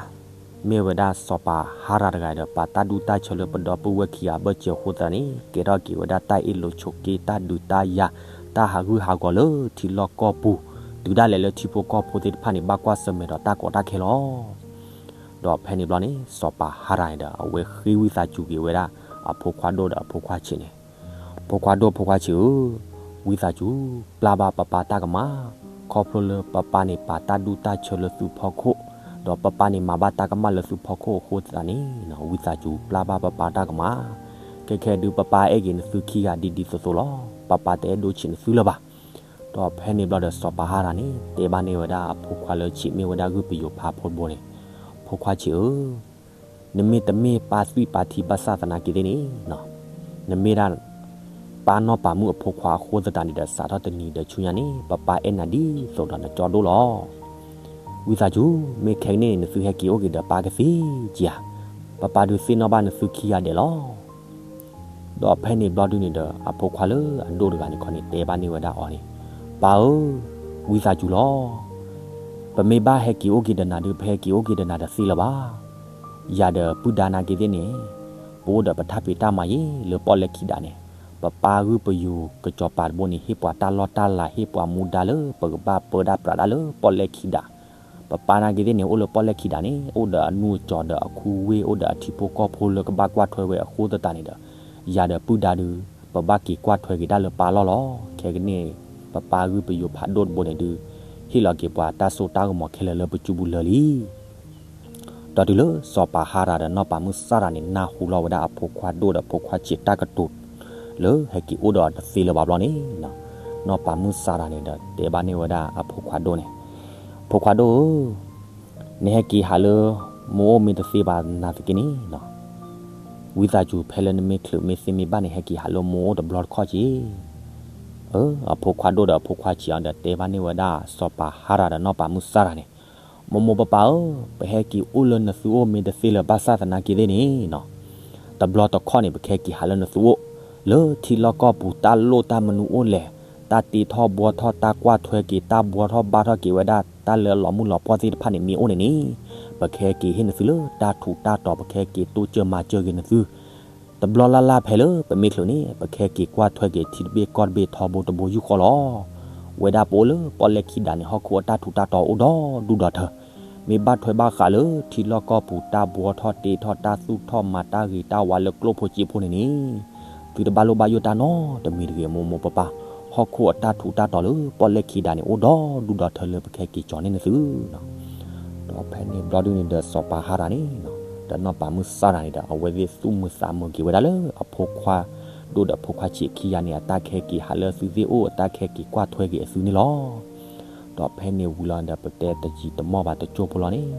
မ့ၢ်ဝဲဒၣ်စီၤပၤဟါရၤတဂၤဒီး ပာ်တၢ်ဒူတၢ်ဆၢလၢပဒီပုၢ်ဝဲၢ်ခံဂၤအဘၢၣ်စၢၤအဃိသတးန့ၣ် ကဲထီၣ်က့ၤဝဲဒၣ်တၢ်အ့ၣ်လိာ်ဆိးက့ တၢ်ဒုးတၢ်ယၤ တၢ်ဟးဂူာ်ဟးဂီၤလၢထံလီၢ်ကီၢ်ပူၤ, တုၤဒၣ်လဲာ်လၢထံဖိကီၢ်ဖိသ့ၣ်တဖၣ်န့ၣ် ဘၣ်ကွၢ်ဆၢၣ်မဲာ်ဒီးတၢ်ကီတၢ်ခဲလီၤ. ဒီးဖဲန့ၣ်ဘျီန့ၣ် စီၤပၤဟါရၤန့ၣ်ဒီး အဝဲဃ့ဝံသးစူၤက့ၤဝဲဒၣ် အဖိခွါဒိၣ်ဒီးအဖိခွါဆံးန့ၣ်, ဖိခွါဒိၣ်ဖိခွါဆံးဧၢ, ဝံသးစူၤ ပျၢ်ဘၣ်ပပၢ်တၢ်ကမၣ်, ခီဖျိလၢပပၢ်န့ၣ်ပာ်တၢ်ဒူၣ်တၢ်ဆၢလၢသုဖီခိၣ်, ဒီးပပၢ်န့ၣ်မၤဘၣ်တၢ်ကမၣ်လၢသုဖီခိၣ်အဃိသတးန့ၣ် ဝံသးစူၤပျၢ်ဘၣ်ပပၢ်တၢ်ကမၣ်, ခဲခဲဒုးပပၢ်အဲၣ်က့ၤနသုခံဂၤဒ်ဒ်သိးသိးလီၤ. ပပၢ်တအဲၣ်ဒိးဆံးနသုလၢၤဘၣ်. ဒီးဖဲန့ၣ်ဘျီဒီးစီၤပၤဟါရၤန့ၣ် တဲဘၣ်န့ၢ်ဝဲဒၣ်အဖိခွါလၢဆံးမ့ၢ်ဝဲဒၣ်ဂုၢ်ပယိၤဖးဖိတဘိန့ၣ်, ဖိခွါဆံးဧၢ, နမ့ၢ်တမ့ၢ်ပၢ်သွံၣ်ပၢ်ထံဘၣ်ဆၣ်သနာ်က့သ့ၣ်န့ၣ်, နမ့ၢ်ဒၣ် ပၢ်နီၢ်ပၤမုၣ်အဖိခွါအဃိသတးန့ၣ်ဒီး စးထီၣ်တနံၤဒီးဆူညါန့ၣ် ပပၢ်အဲၣ်နၤဒ်သိးဒီးနကၠီဒိၣ်လီၤ. ဝံသးစူၤ မ့ၢ်ခဲကနံၣ်န့ၣ် နသုဟဲက့ၤအိၣ်က့ၤဒီးပၢ်ကသ့ဧါ, ပပၢ်ဒုးသ့ၣ်နီၣ်ဘၣ်နသုခံဂၤဒဲးလီၤ. ဒီးဖဲန့ၣ်ဘျီဒုန့ၣ်ဒီး အဖိခွါလၢအဒိၣ်တဂၤန့ၣ်ခီန့ၣ် တဲဘၣ်န့ၢ်ဝဲဒၣ်အီၤန့ၣ်, ပၢ်ဧၢ, ဝံသးစူၤလီၤ. ပမ့ၢ်ဘၣ်ဟဲက့ၤအိၣ်က့ၤဒီးနၤဒုး ပဟဲက့ၤအိၣ်က့ၤဒီးနၤတသ့လၢၤဘၣ်. ယၤဒီးပုၢ်ဒါနာ်က့သ့ၣ်န့ၣ်, ပအိၣ်ဒီးပထၢ်ဖံးတၢ်မၤယ့ၣ်လၢပီၣ်လဲၣ်ခံဒးန့ၣ်, ပပၢ်ဂုၢ်ပယိၤကစီၤပၤတဘိန့ၣ် ဟ့ၣ်ပှၤတၢ်လီၢ်တၢ်လၤ ဟ့ၣ်ပှၤမူဒါလၢပကဘၣ်ပၢဒၣ်ပြးဒၣ်လၢပီၣ်လဲၣ်ခံဒး ပပၢ်နာ်က့သ့ၣ်န့ၣ် အိၣ်လၢပီၣ်လဲၣ်ခံဒးန့ၣ် အိၣ်ဒီးအနူအကၠီၤဒီးအခူဝ့ၢ် အိၣ်ဒီးအထံဖိကီၢ်ဖိလၢကဘၣ်ကွၢ်ထွဲဝဲအဃိသတးန့ၣ်ဒီး, ယၤဒီးပုၢ်ဒါဒုး ပဘၣ်က့ၤကွၢ်ထွဲက့ၤတၢ်လၢပၢ်လီၢ်လီၤ. ခဲကနံၣ် ပပၢ်ဂုၢ်ပယိၤဖးဒိၣ်တဘိန့ၣ်ဒုး ဟ့ၣ်လီၤက့ၤပှၤတၢ်စိတၢ်ကမီၤခဲလၢာ်လၢပစုပူၤလၢာ်လံ. ဒီးတုၤလၢစီၤပၤဟါရၤဒီးနီၢ်ပၤမုၣ်စၢ်ရၤန့ၣ် နၢ်ဟူလီၤဝဲဒၣ်အဖိခွါဒိၣ်ဒီးဖိခွါဆံးတၢ်ကတိၤ လၢဟဲက့ၤအိၣ်ဒီးတသ့လၢၤဘၣ်ဘျီန့ၣ်, နီၢ်ပၤမုၣ်စၢ်ရၤန့ၣ်ဒီး တဲဘၣ်န့ၢ်ဝဲဒၣ်အဖိခွါဒိၣ်န့ၣ်, ဖိခွါဒိၣ်ဧၢ, နဟဲက့ၤဟးလၢမိၢ်အိၣ်မ့ၢ်တသ့ဘၣ်နာ်သက့န့ၣ်, ဝံသးစူၤဖဲလၢနမ့ၢ်ချုးမ့ၢ်သ့မ့ၢ်ဘၣ်န့ၣ် ဟဲက့ၤဟးလၢမိၢ်အိၣ်တဘျီတခီၣ်က့ၢ်. အဖိခွါဒိၣ်ဒီးအဖိခွါဆံးအီၤဒီးတဲဘၣ်န့ၢ်ဝဲဒၣ်စီၤပၤဟါရၤဒီးနီၢ်ပၤမုၣ်စၢ်ရၤန့ၣ်, မိၢ်မိၢ်ပၢ်ပၢ်ဧၢ, ပဟဲက့ၤအိၣ်လၢနသုအိၣ်မ့ၢ်တသ့လၢၤဘၣ်ဆၣ်သနာ်က့သ့ၣ်န့ၣ်, တဘျီတခီၣ်န့ၣ် ပကဟဲက့ၤဟးလၢနသုအိၣ်, လၢထံလီၢ်ကီၢ်ပူၤတၢ်လိၣ်တၢ်မနုၤအိၣ်လဲၣ်, တၢ်တ့ထီၣ်ဘှီထီၣ်တၢ်ကွၢ်ထွဲက့ၤ တၢ်ဘှီထီၣ်ဘါထီၣ်က့ၤဝဲဒၣ် တၢ်လၢအလီၤမုၢ်လီၤပှီၢ်သ့ၣ်တဖၣ်န့ၣ်မ့ၢ်အိၣ်န့ၣ်န့ၣ်, ပကဟဲက့ၤဟ့ၣ်နသုလၢတၢ်ထူးတၢ်တီၤ ပကဟဲက့ၤတိစၢၤမၤစၢၤက့ၤနသု တဘျီလၢ်လၢ်ဖဲလၢပမ့ၢ်ချုးန့ၣ် ပကဟဲက့ၤကွၢ်ထွဲက့ၤထံတဘ့ၣ်ကီၢ်တဘ့ၣ်ထီဘိတဘိယူၢ်ဃီလီၤ. ဝဲဒၣ်ပအိၣ်လၢပီၣ်လဲၣ်ခံဒးန့ၣ် ဟီၣ်ခိၣ်အတၢ်ထူးတၢ်တီၤအိၣ်ဒီဒူၣ်ဒီထၢ, မ့ၢ်ဘၣ်ထွဲဘၣ်ဃးလၢထံလီၢ်ကီၢ်ပူၤတၢ်ဘှီထီၣ်တ့ထီၣ်တၢ်သူၣ်ထီၣ်မၤတၢ်ဂ့ၤတၢ်ဝါလၢကျိၣ်ဖိစ့ဖိန့ၣ်န့ၣ်, သုတဘၣ်လိၣ်ဘၣ်ယိၣ်တၢ်နီတမံၤတဂ့ၤ မိၢ်မိၢ်ပၢ်ပၢ်, ဟီၣ်ခိၣ်အတၢ်ထူးတၢ်တီၤလၢပီၣ်လဲၣ်ခံဒးန့ၣ် အိၣ်ဒီဒူၣ်ဒီထၢလၢပကဟဲက့ၤကၠီၤန့ၢ်နသု ဒီးဖဲန့ၣ်ဘျီဒုန့ၣ်ဒီးစီၤပၤဟါရၤန့ၣ်, ဒီးနီၢ်ပၤမုၣ်စၢ်ရၤန့ၣ်ဒီး အဝဲသ့ၣ်သူၣ်မုာ်သးမုာ်က့ၤဝဲဒၣ်လၢအဖိခွါဒိၣ်ဒီးအဖိခွါဆံးခံဂၤန့ၣ် အတၢ်ကဟဲက့ၤဟးလၢအသုသ့ၣ်အိၣ် အတၢ်ကဟဲက့ၤကွၢ်ထွဲက့ၤအသုန့ၣ်လီၤ. ဒီးဖဲန့ၣ်ဝံၤလီၤဒီး ပတဲတယံာ်တမီၢ်ဘၣ်တကၠိဖိလီၤန့ၣ်,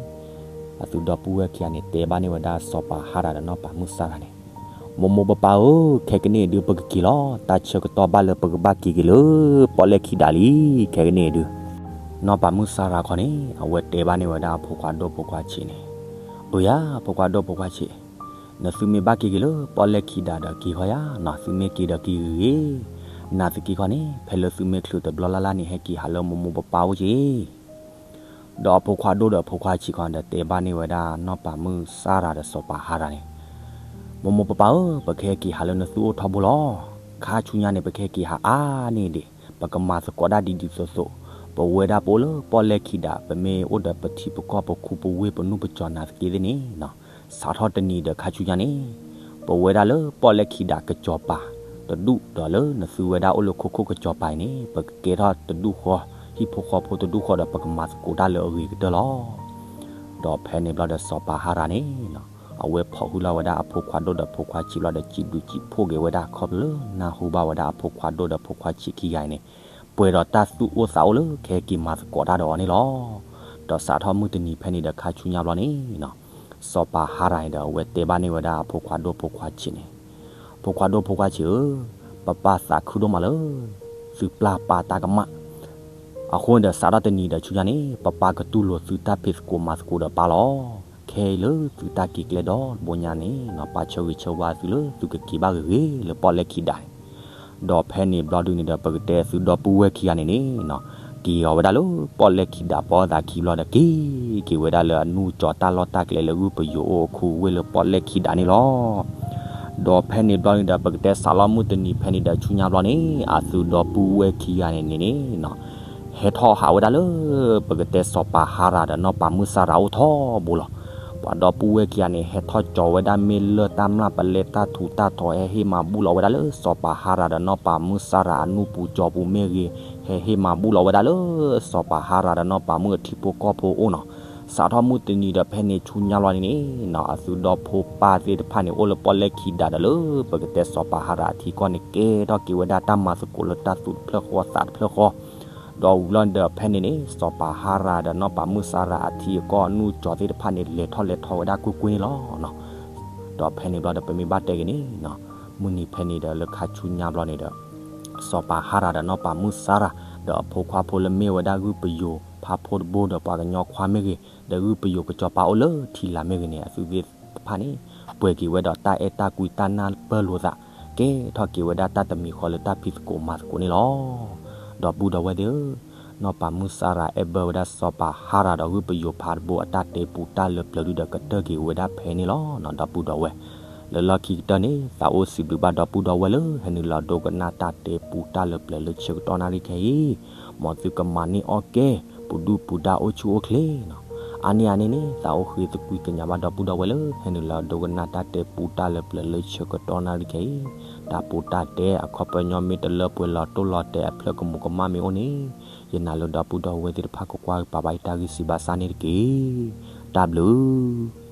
အသုဒီပုၢ်ဝဲၢ်ခံဂၤန့ၣ် တဲဘၣ်န့ၢ်ဝဲဒၣ်စီၤပၤဟါရၤဒီးနီၢ်ပၤမုၣ်စၢ်ရၤန့ၣ်, မိၢ်မိၢ်ပၢ်ပၢ်ဧၢ, ခဲကနံၣ်အံၤဒုးပကက့ၤလီၤ. တၢ်ဆၢကတီၢ်ဘၣ်လၢပကဘၣ်က့ၤက့ၤလၢပီၣ်လဲၣ်ခံဒးလံ. ခဲကနံၣ်အံၤဒုး နီၢ်ပၤမုၣ်စၢ်ရၤခီန့ၣ် အဝဲတဲဘၣ်န့ၢ်ဝဲဒၣ်အဖိခွါဒိၣ်ဖိခွါဆံးန့ၣ်, အၢယၤ ဖိခွါဒိၣ်ဖိခွါဆံး, နသုမ့ၢ်ဘၣ်က့ၤက့ၤလၢပီၣ်လဲၣ်ခံဒးဒီးက့ၤဃီယၤနီၤ, သုမ့ၢ်က့ၤဒီးက့ၤဂ့ၤဂ့ၤ, နာ်သက့ခီန့ၣ် ဖဲလၢသုမ့ၢ်ချုးတဘျီလၢ်လၢ်န့ၣ် ဟဲက့ၤဟးလၢမိၢ်မိၢ်ပၢ်ပၢ်အိၣ်က့ၤ ဒီးအဖိခွါဒိၣ်ဒီးအဖိခွါဆံးခီဒီးတဲဘၣ်န့ၢ်ဝဲဒၣ်နီၢ်ပၤမုၣ်စၢ်ရၤဒီးစီၤပၤဟါရၤန့ၣ်, မိၢ်မိၢ်ပၢ်ပၢ်ဧၢ, ပကဟဲက့ၤဟးလၢနသုအိၣ်ထီဘိလီၤ. ခါဆူညါန့ၣ် ပကဟဲက့ၤဟးအါန့ၢ်ဒံး, ပကမၤသကိးတၢ်ဒ်ဒ်သိးသိး, ပဝဲဒၣ်ပအိၣ်လၢပီၣ်လဲၣ်ခံဒး ပမ့ၢ်အိၣ်ဒီးပထံပကီၢ်ပခူပဝ့ၢ်ပနူၢ်ပစီၤနာ်သက့သ့ၣ်န့ၣ် စးထီၣ်တနံၤဒီးခါဆူညါန့ၣ်, ပဝဲဒၣ်လၢပီၣ်လဲၣ်ခံဒးကစီၤပၤတဒူၣ်ဒီးလၢနသုဝဲဒၣ်အိၣ်လၢခိခိၣ်ကစီၤပၤအံၤန့ၣ် ပကကဲထီၣ်တဒူၣ်ဃီ, ဟံၣ်ဖိဃီဖိတဒူၣ်ဃီဒီးပကမၤသကိးတၢ်လၢအဂ့ၤကတၢၢ်လီၤ. ဒီးဖဲန့ၣ်ဘျီဒီးစီၤပၤဟါရၤန့ၣ် အဝဲဖီၣ်ဃုာ်လီၤဝဲဒၣ်အဖိခွါဒိၣ်ဒီးဖိခွါဆံးဘျီဒီးစံးဘျုးစံးဖှိၣ်က့ၤဝဲဒၣ်ခီဖျိလၢနၢ်ဟူဘၣ်ဝဲဒၣ်အဖိခွါဒိၣ်ဒီးဖိခွါဆံးခံဂၤအံၤန့ၣ် ပှဲၤဒီးတၢ်သူၣ်အိၣ်သးအိၣ်လၢကဟဲက့ၤမၤသကိးတၢ်ဒီးအီၤန့ၣ်လီၤ. ဒီးစးထီၣ်မုၢ်တနံၤဖဲန့ၣ်ဒီးခါဆူညါဘျီန့ၣ် စီၤပၤဟါရၤန့ၣ်ဒီးအဝဲတဲဘၣ်န့ၢ်ဝဲဒၣ်အဖိခွါဒိၣ်ဖိခွါဆံးန့ၣ်, ဖိခွါဒိၣ်ဖိခွါဆံးဧၢ, ပပၢ်သးခုဒိၣ်မးလၢ သုပျၢ်ပၢ်တၢ်ကမၣ်, အဃိန့ၣ်ဒီးစးထီၣ်တနံၤဒီးဆူညါန့ၣ် ပပၢ်ကတူၢ်လိာ်သုတၢ်ဖံးသကိးမၤသကိးဒီးပၢ်လီၤ. ခဲအံၤလၢသုတၢ်က့ၤကျဲဒီတဘိညါန့ၣ် ပၢ်ဆၢဂ့ၤဆၢဝါသုလၢသုကက့ၤဘၣ်ဂ့ၤဂ့ၤလၢပီၣ်လဲၣ်ခံဒးန့ၣ်, ဒီးဖဲန့ၣ်ဘျီဒုန့ၣ်ဒီး ပကတဲသုဒီပုၢ်ဝဲၢ်ခံဂၤန့ၣ်န့ၣ် က့ၤအီၤဝဲဒၣ်လၢပီၣ်လဲၣ်ခံဒး ပီၣ်သးခံဘျီဒီးက့ၤက့ၤဝဲဒၣ်လၢအနူၢ်ကၠီၤတၢ်လီၢ်တၢ်ကျဲလၢဂုၢ်ပယိၤအိၣ်အခူဝ့ၢ်လၢပီၣ်လဲၣ်ခံဒးန့ၣ်လီၤ. ဒီးဖဲန့ၣ်ဘျီန့ၣ်ဒီး ပကတဲစးလီၤမုၢ်တနံၤဖဲန့ၣ်ဒီးဆူညါဘျီန့ၣ် အသုဒီပုၢ်ဝဲၢ်ခံဂၤန့ၣ်န့ၣ်န့ၣ် ဟဲထီၣ်ဟးဝဲဒၣ်လၢ ပကတဲစီၤပၤဟါရၤဒီးနီၢ်ပၤမုၢ်စၢ်ရၤအိၣ်ထီဘိလီၤ. ပှၤဒီပုၢ်ဝဲၢ်ခံဂၤန့ၣ် ဟဲထီၣ်ကၠီၤဝဲဒၣ်မ့ၢ်လၢတၢ်မျၢ်ပလဲတၢ်ထူးတၢ်ထီ ဟဲဟ့ၣ်မၤဘူၣ်လီၤဝဲဒၣ်လၢစီၤပၤဟါရၤဒီးနီၢ်ပၤမုၢ်စါရၤအနူၢ်ပူၤကၠီပူၤမ့ၢ်ဂ့ၤ, ဟဲဟ့ၣ်မၤဘူၣ်လီၤဝဲဒၣ်လၢစီၤပၤဟါရၤဒီးနီၢ်ပၤမုၢ်အထံဖိကီၢ်ဖိအိၣ်နီၤ. စးထီၣ်မုၢ်တနံၤဒီးဖဲန့ၣ်ဆူညါလီၤန့ၣ်န့ၣ်နီၤ အသုဒီဖိပၢ်သ့ၣ်တဖၣ်န့ၣ် အိၣ်လၢပီၣ်လဲၣ်ခံဒးဒီးလၢပကတဲစီၤပၤဟါရၤအထံကီၢ်န့ၣ် ကဲထီၣ်က့ၤဝဲဒၣ်တၢ်မၤသကိးလၢတၢ်သူတဖျၢၣ်ဃီသးတဖျၢၣ်ဃီ ဒီးဝံၤလီၤဒီးဖဲန့ၣ်န့ၣ် စီၤပၤဟါရၤဒီးနီၢ်ပၤမုၢ်စါရၤအထံအကီၢ်အနူၢ်ကၠီသ့ၣ်တဖၣ်န့ၣ် လဲၤထီၣ်လဲၤထီဝဲဒၣ်ကွ့ၢ်ကွ့ၢ်န့ၣ်လီၤ. ဒီးဖဲန့ၣ်ဘျီဒီးပမ့ၢ်ဘၣ်တဲဂ့ၤန့ၣ်နီၤ မုၢ်နံၤဖဲန့ၣ်ဒီးလၢခါဆူညါဘျီန့ၣ်ဒီး စီၤပၤဟါရၤဒီးနီၢ်ပၤမုၢ်စါရၤ ဒီးအဖိခွါဖိလၢမ့ၢ်ဝဲဒၣ်ဂုၢ်ပယိၤဖးဖိတဘိဒီးပှၤကညီခွါမ့ၢ်ဂ့ၤ ဒီးဂုၢ်ပယိၤကစီၤပၤအိၣ်လၢထံလာ်မ့ၢ်ဂ့ၤန့ၣ် အသုသ့ၣ်တဖၣ်န့ၣ် ပှဲၤက့ၤဝဲဒီးတၢ်အဲၣ်တၢ်ကွံတၢ်နၢ်ပၢၢ်လိာ်သး ကဲထီၣ်က့ၤဝဲဒၣ်တၢ်တမံၤဃီလၢတၢ်ဖံးသကိးမၤသကိးန့ၣ်လီၤ. ဒီပုၢ်ဒီဝဲၢ်သ့ၣ်ဧၢ, နီၢ်ပၤမုၢ်စါရၤအဲၣ်ဘၢဝဲဒၣ်စီၤပၤဟါရၤဒီးဂုၢ်ပယိၤဖးတဘိအတၢ်တဲပူတၢ်လၢပျၢၤဒုဒီးကတၢၢ်က့ၤဝဲဒၣ်ဖဲန့ၣ်လီၤ. ဒီပုၢ်ဒီဝဲၢ် လၢလီၢ်ခံကတၢၢ်န့ၣ် သးအိၣ်စံးဘျုးဘၣ်ဒီပုၢ်ဒီဝဲၢ်လၢဟဲနုာ်လီၤဒိကနၣ်တၢ်တဲပူတၢ်လၢပျၢၤလၢဆၢကတီၢ်နၣ်ရံၣ်ခဲအံၤ, မ်သုကမၤန့ၢ်အီၣ်ကဲ ပူၤဒုၣ်ပူၤဒါအိၣ်ဆူၣ်အိၣ်ချ့နီၤ. အါန့ၢ်အန့ၣ်န့ၣ် သးအိၣ်ဃ့သကွံၢ်ကညးဘၣ်ဒီပုၢ်ဒီဝဲၢ်လၢဟဲနုာ်လီၤဒိကနၣ်တၢ်တဲပူတၢ်လၢပျၢၤလၢဆၢကတီၢ်နၣ်ရံၣ်ခဲအံၤ, တၢ်ပူတၢ်တဲအခီပညီမ့ၢ်တလၢပှဲၤလီၤတိၢ်လီၤတဲာ်အဖျၢၣ်ကမူးကမၣ်မ့ၢ်အိၣ်န့ၣ်, ယနာ်လၢဒီပုၢ်ဒီဝဲၢ်သ့ၣ်တဖၣ်ကကွၢ်ကပၤဘၣ်ယတၢ်ဂံၢ်စံးဘၣ်ဆၣ်န့ၣ်တက့ၢ်. တၢ်ဘျုး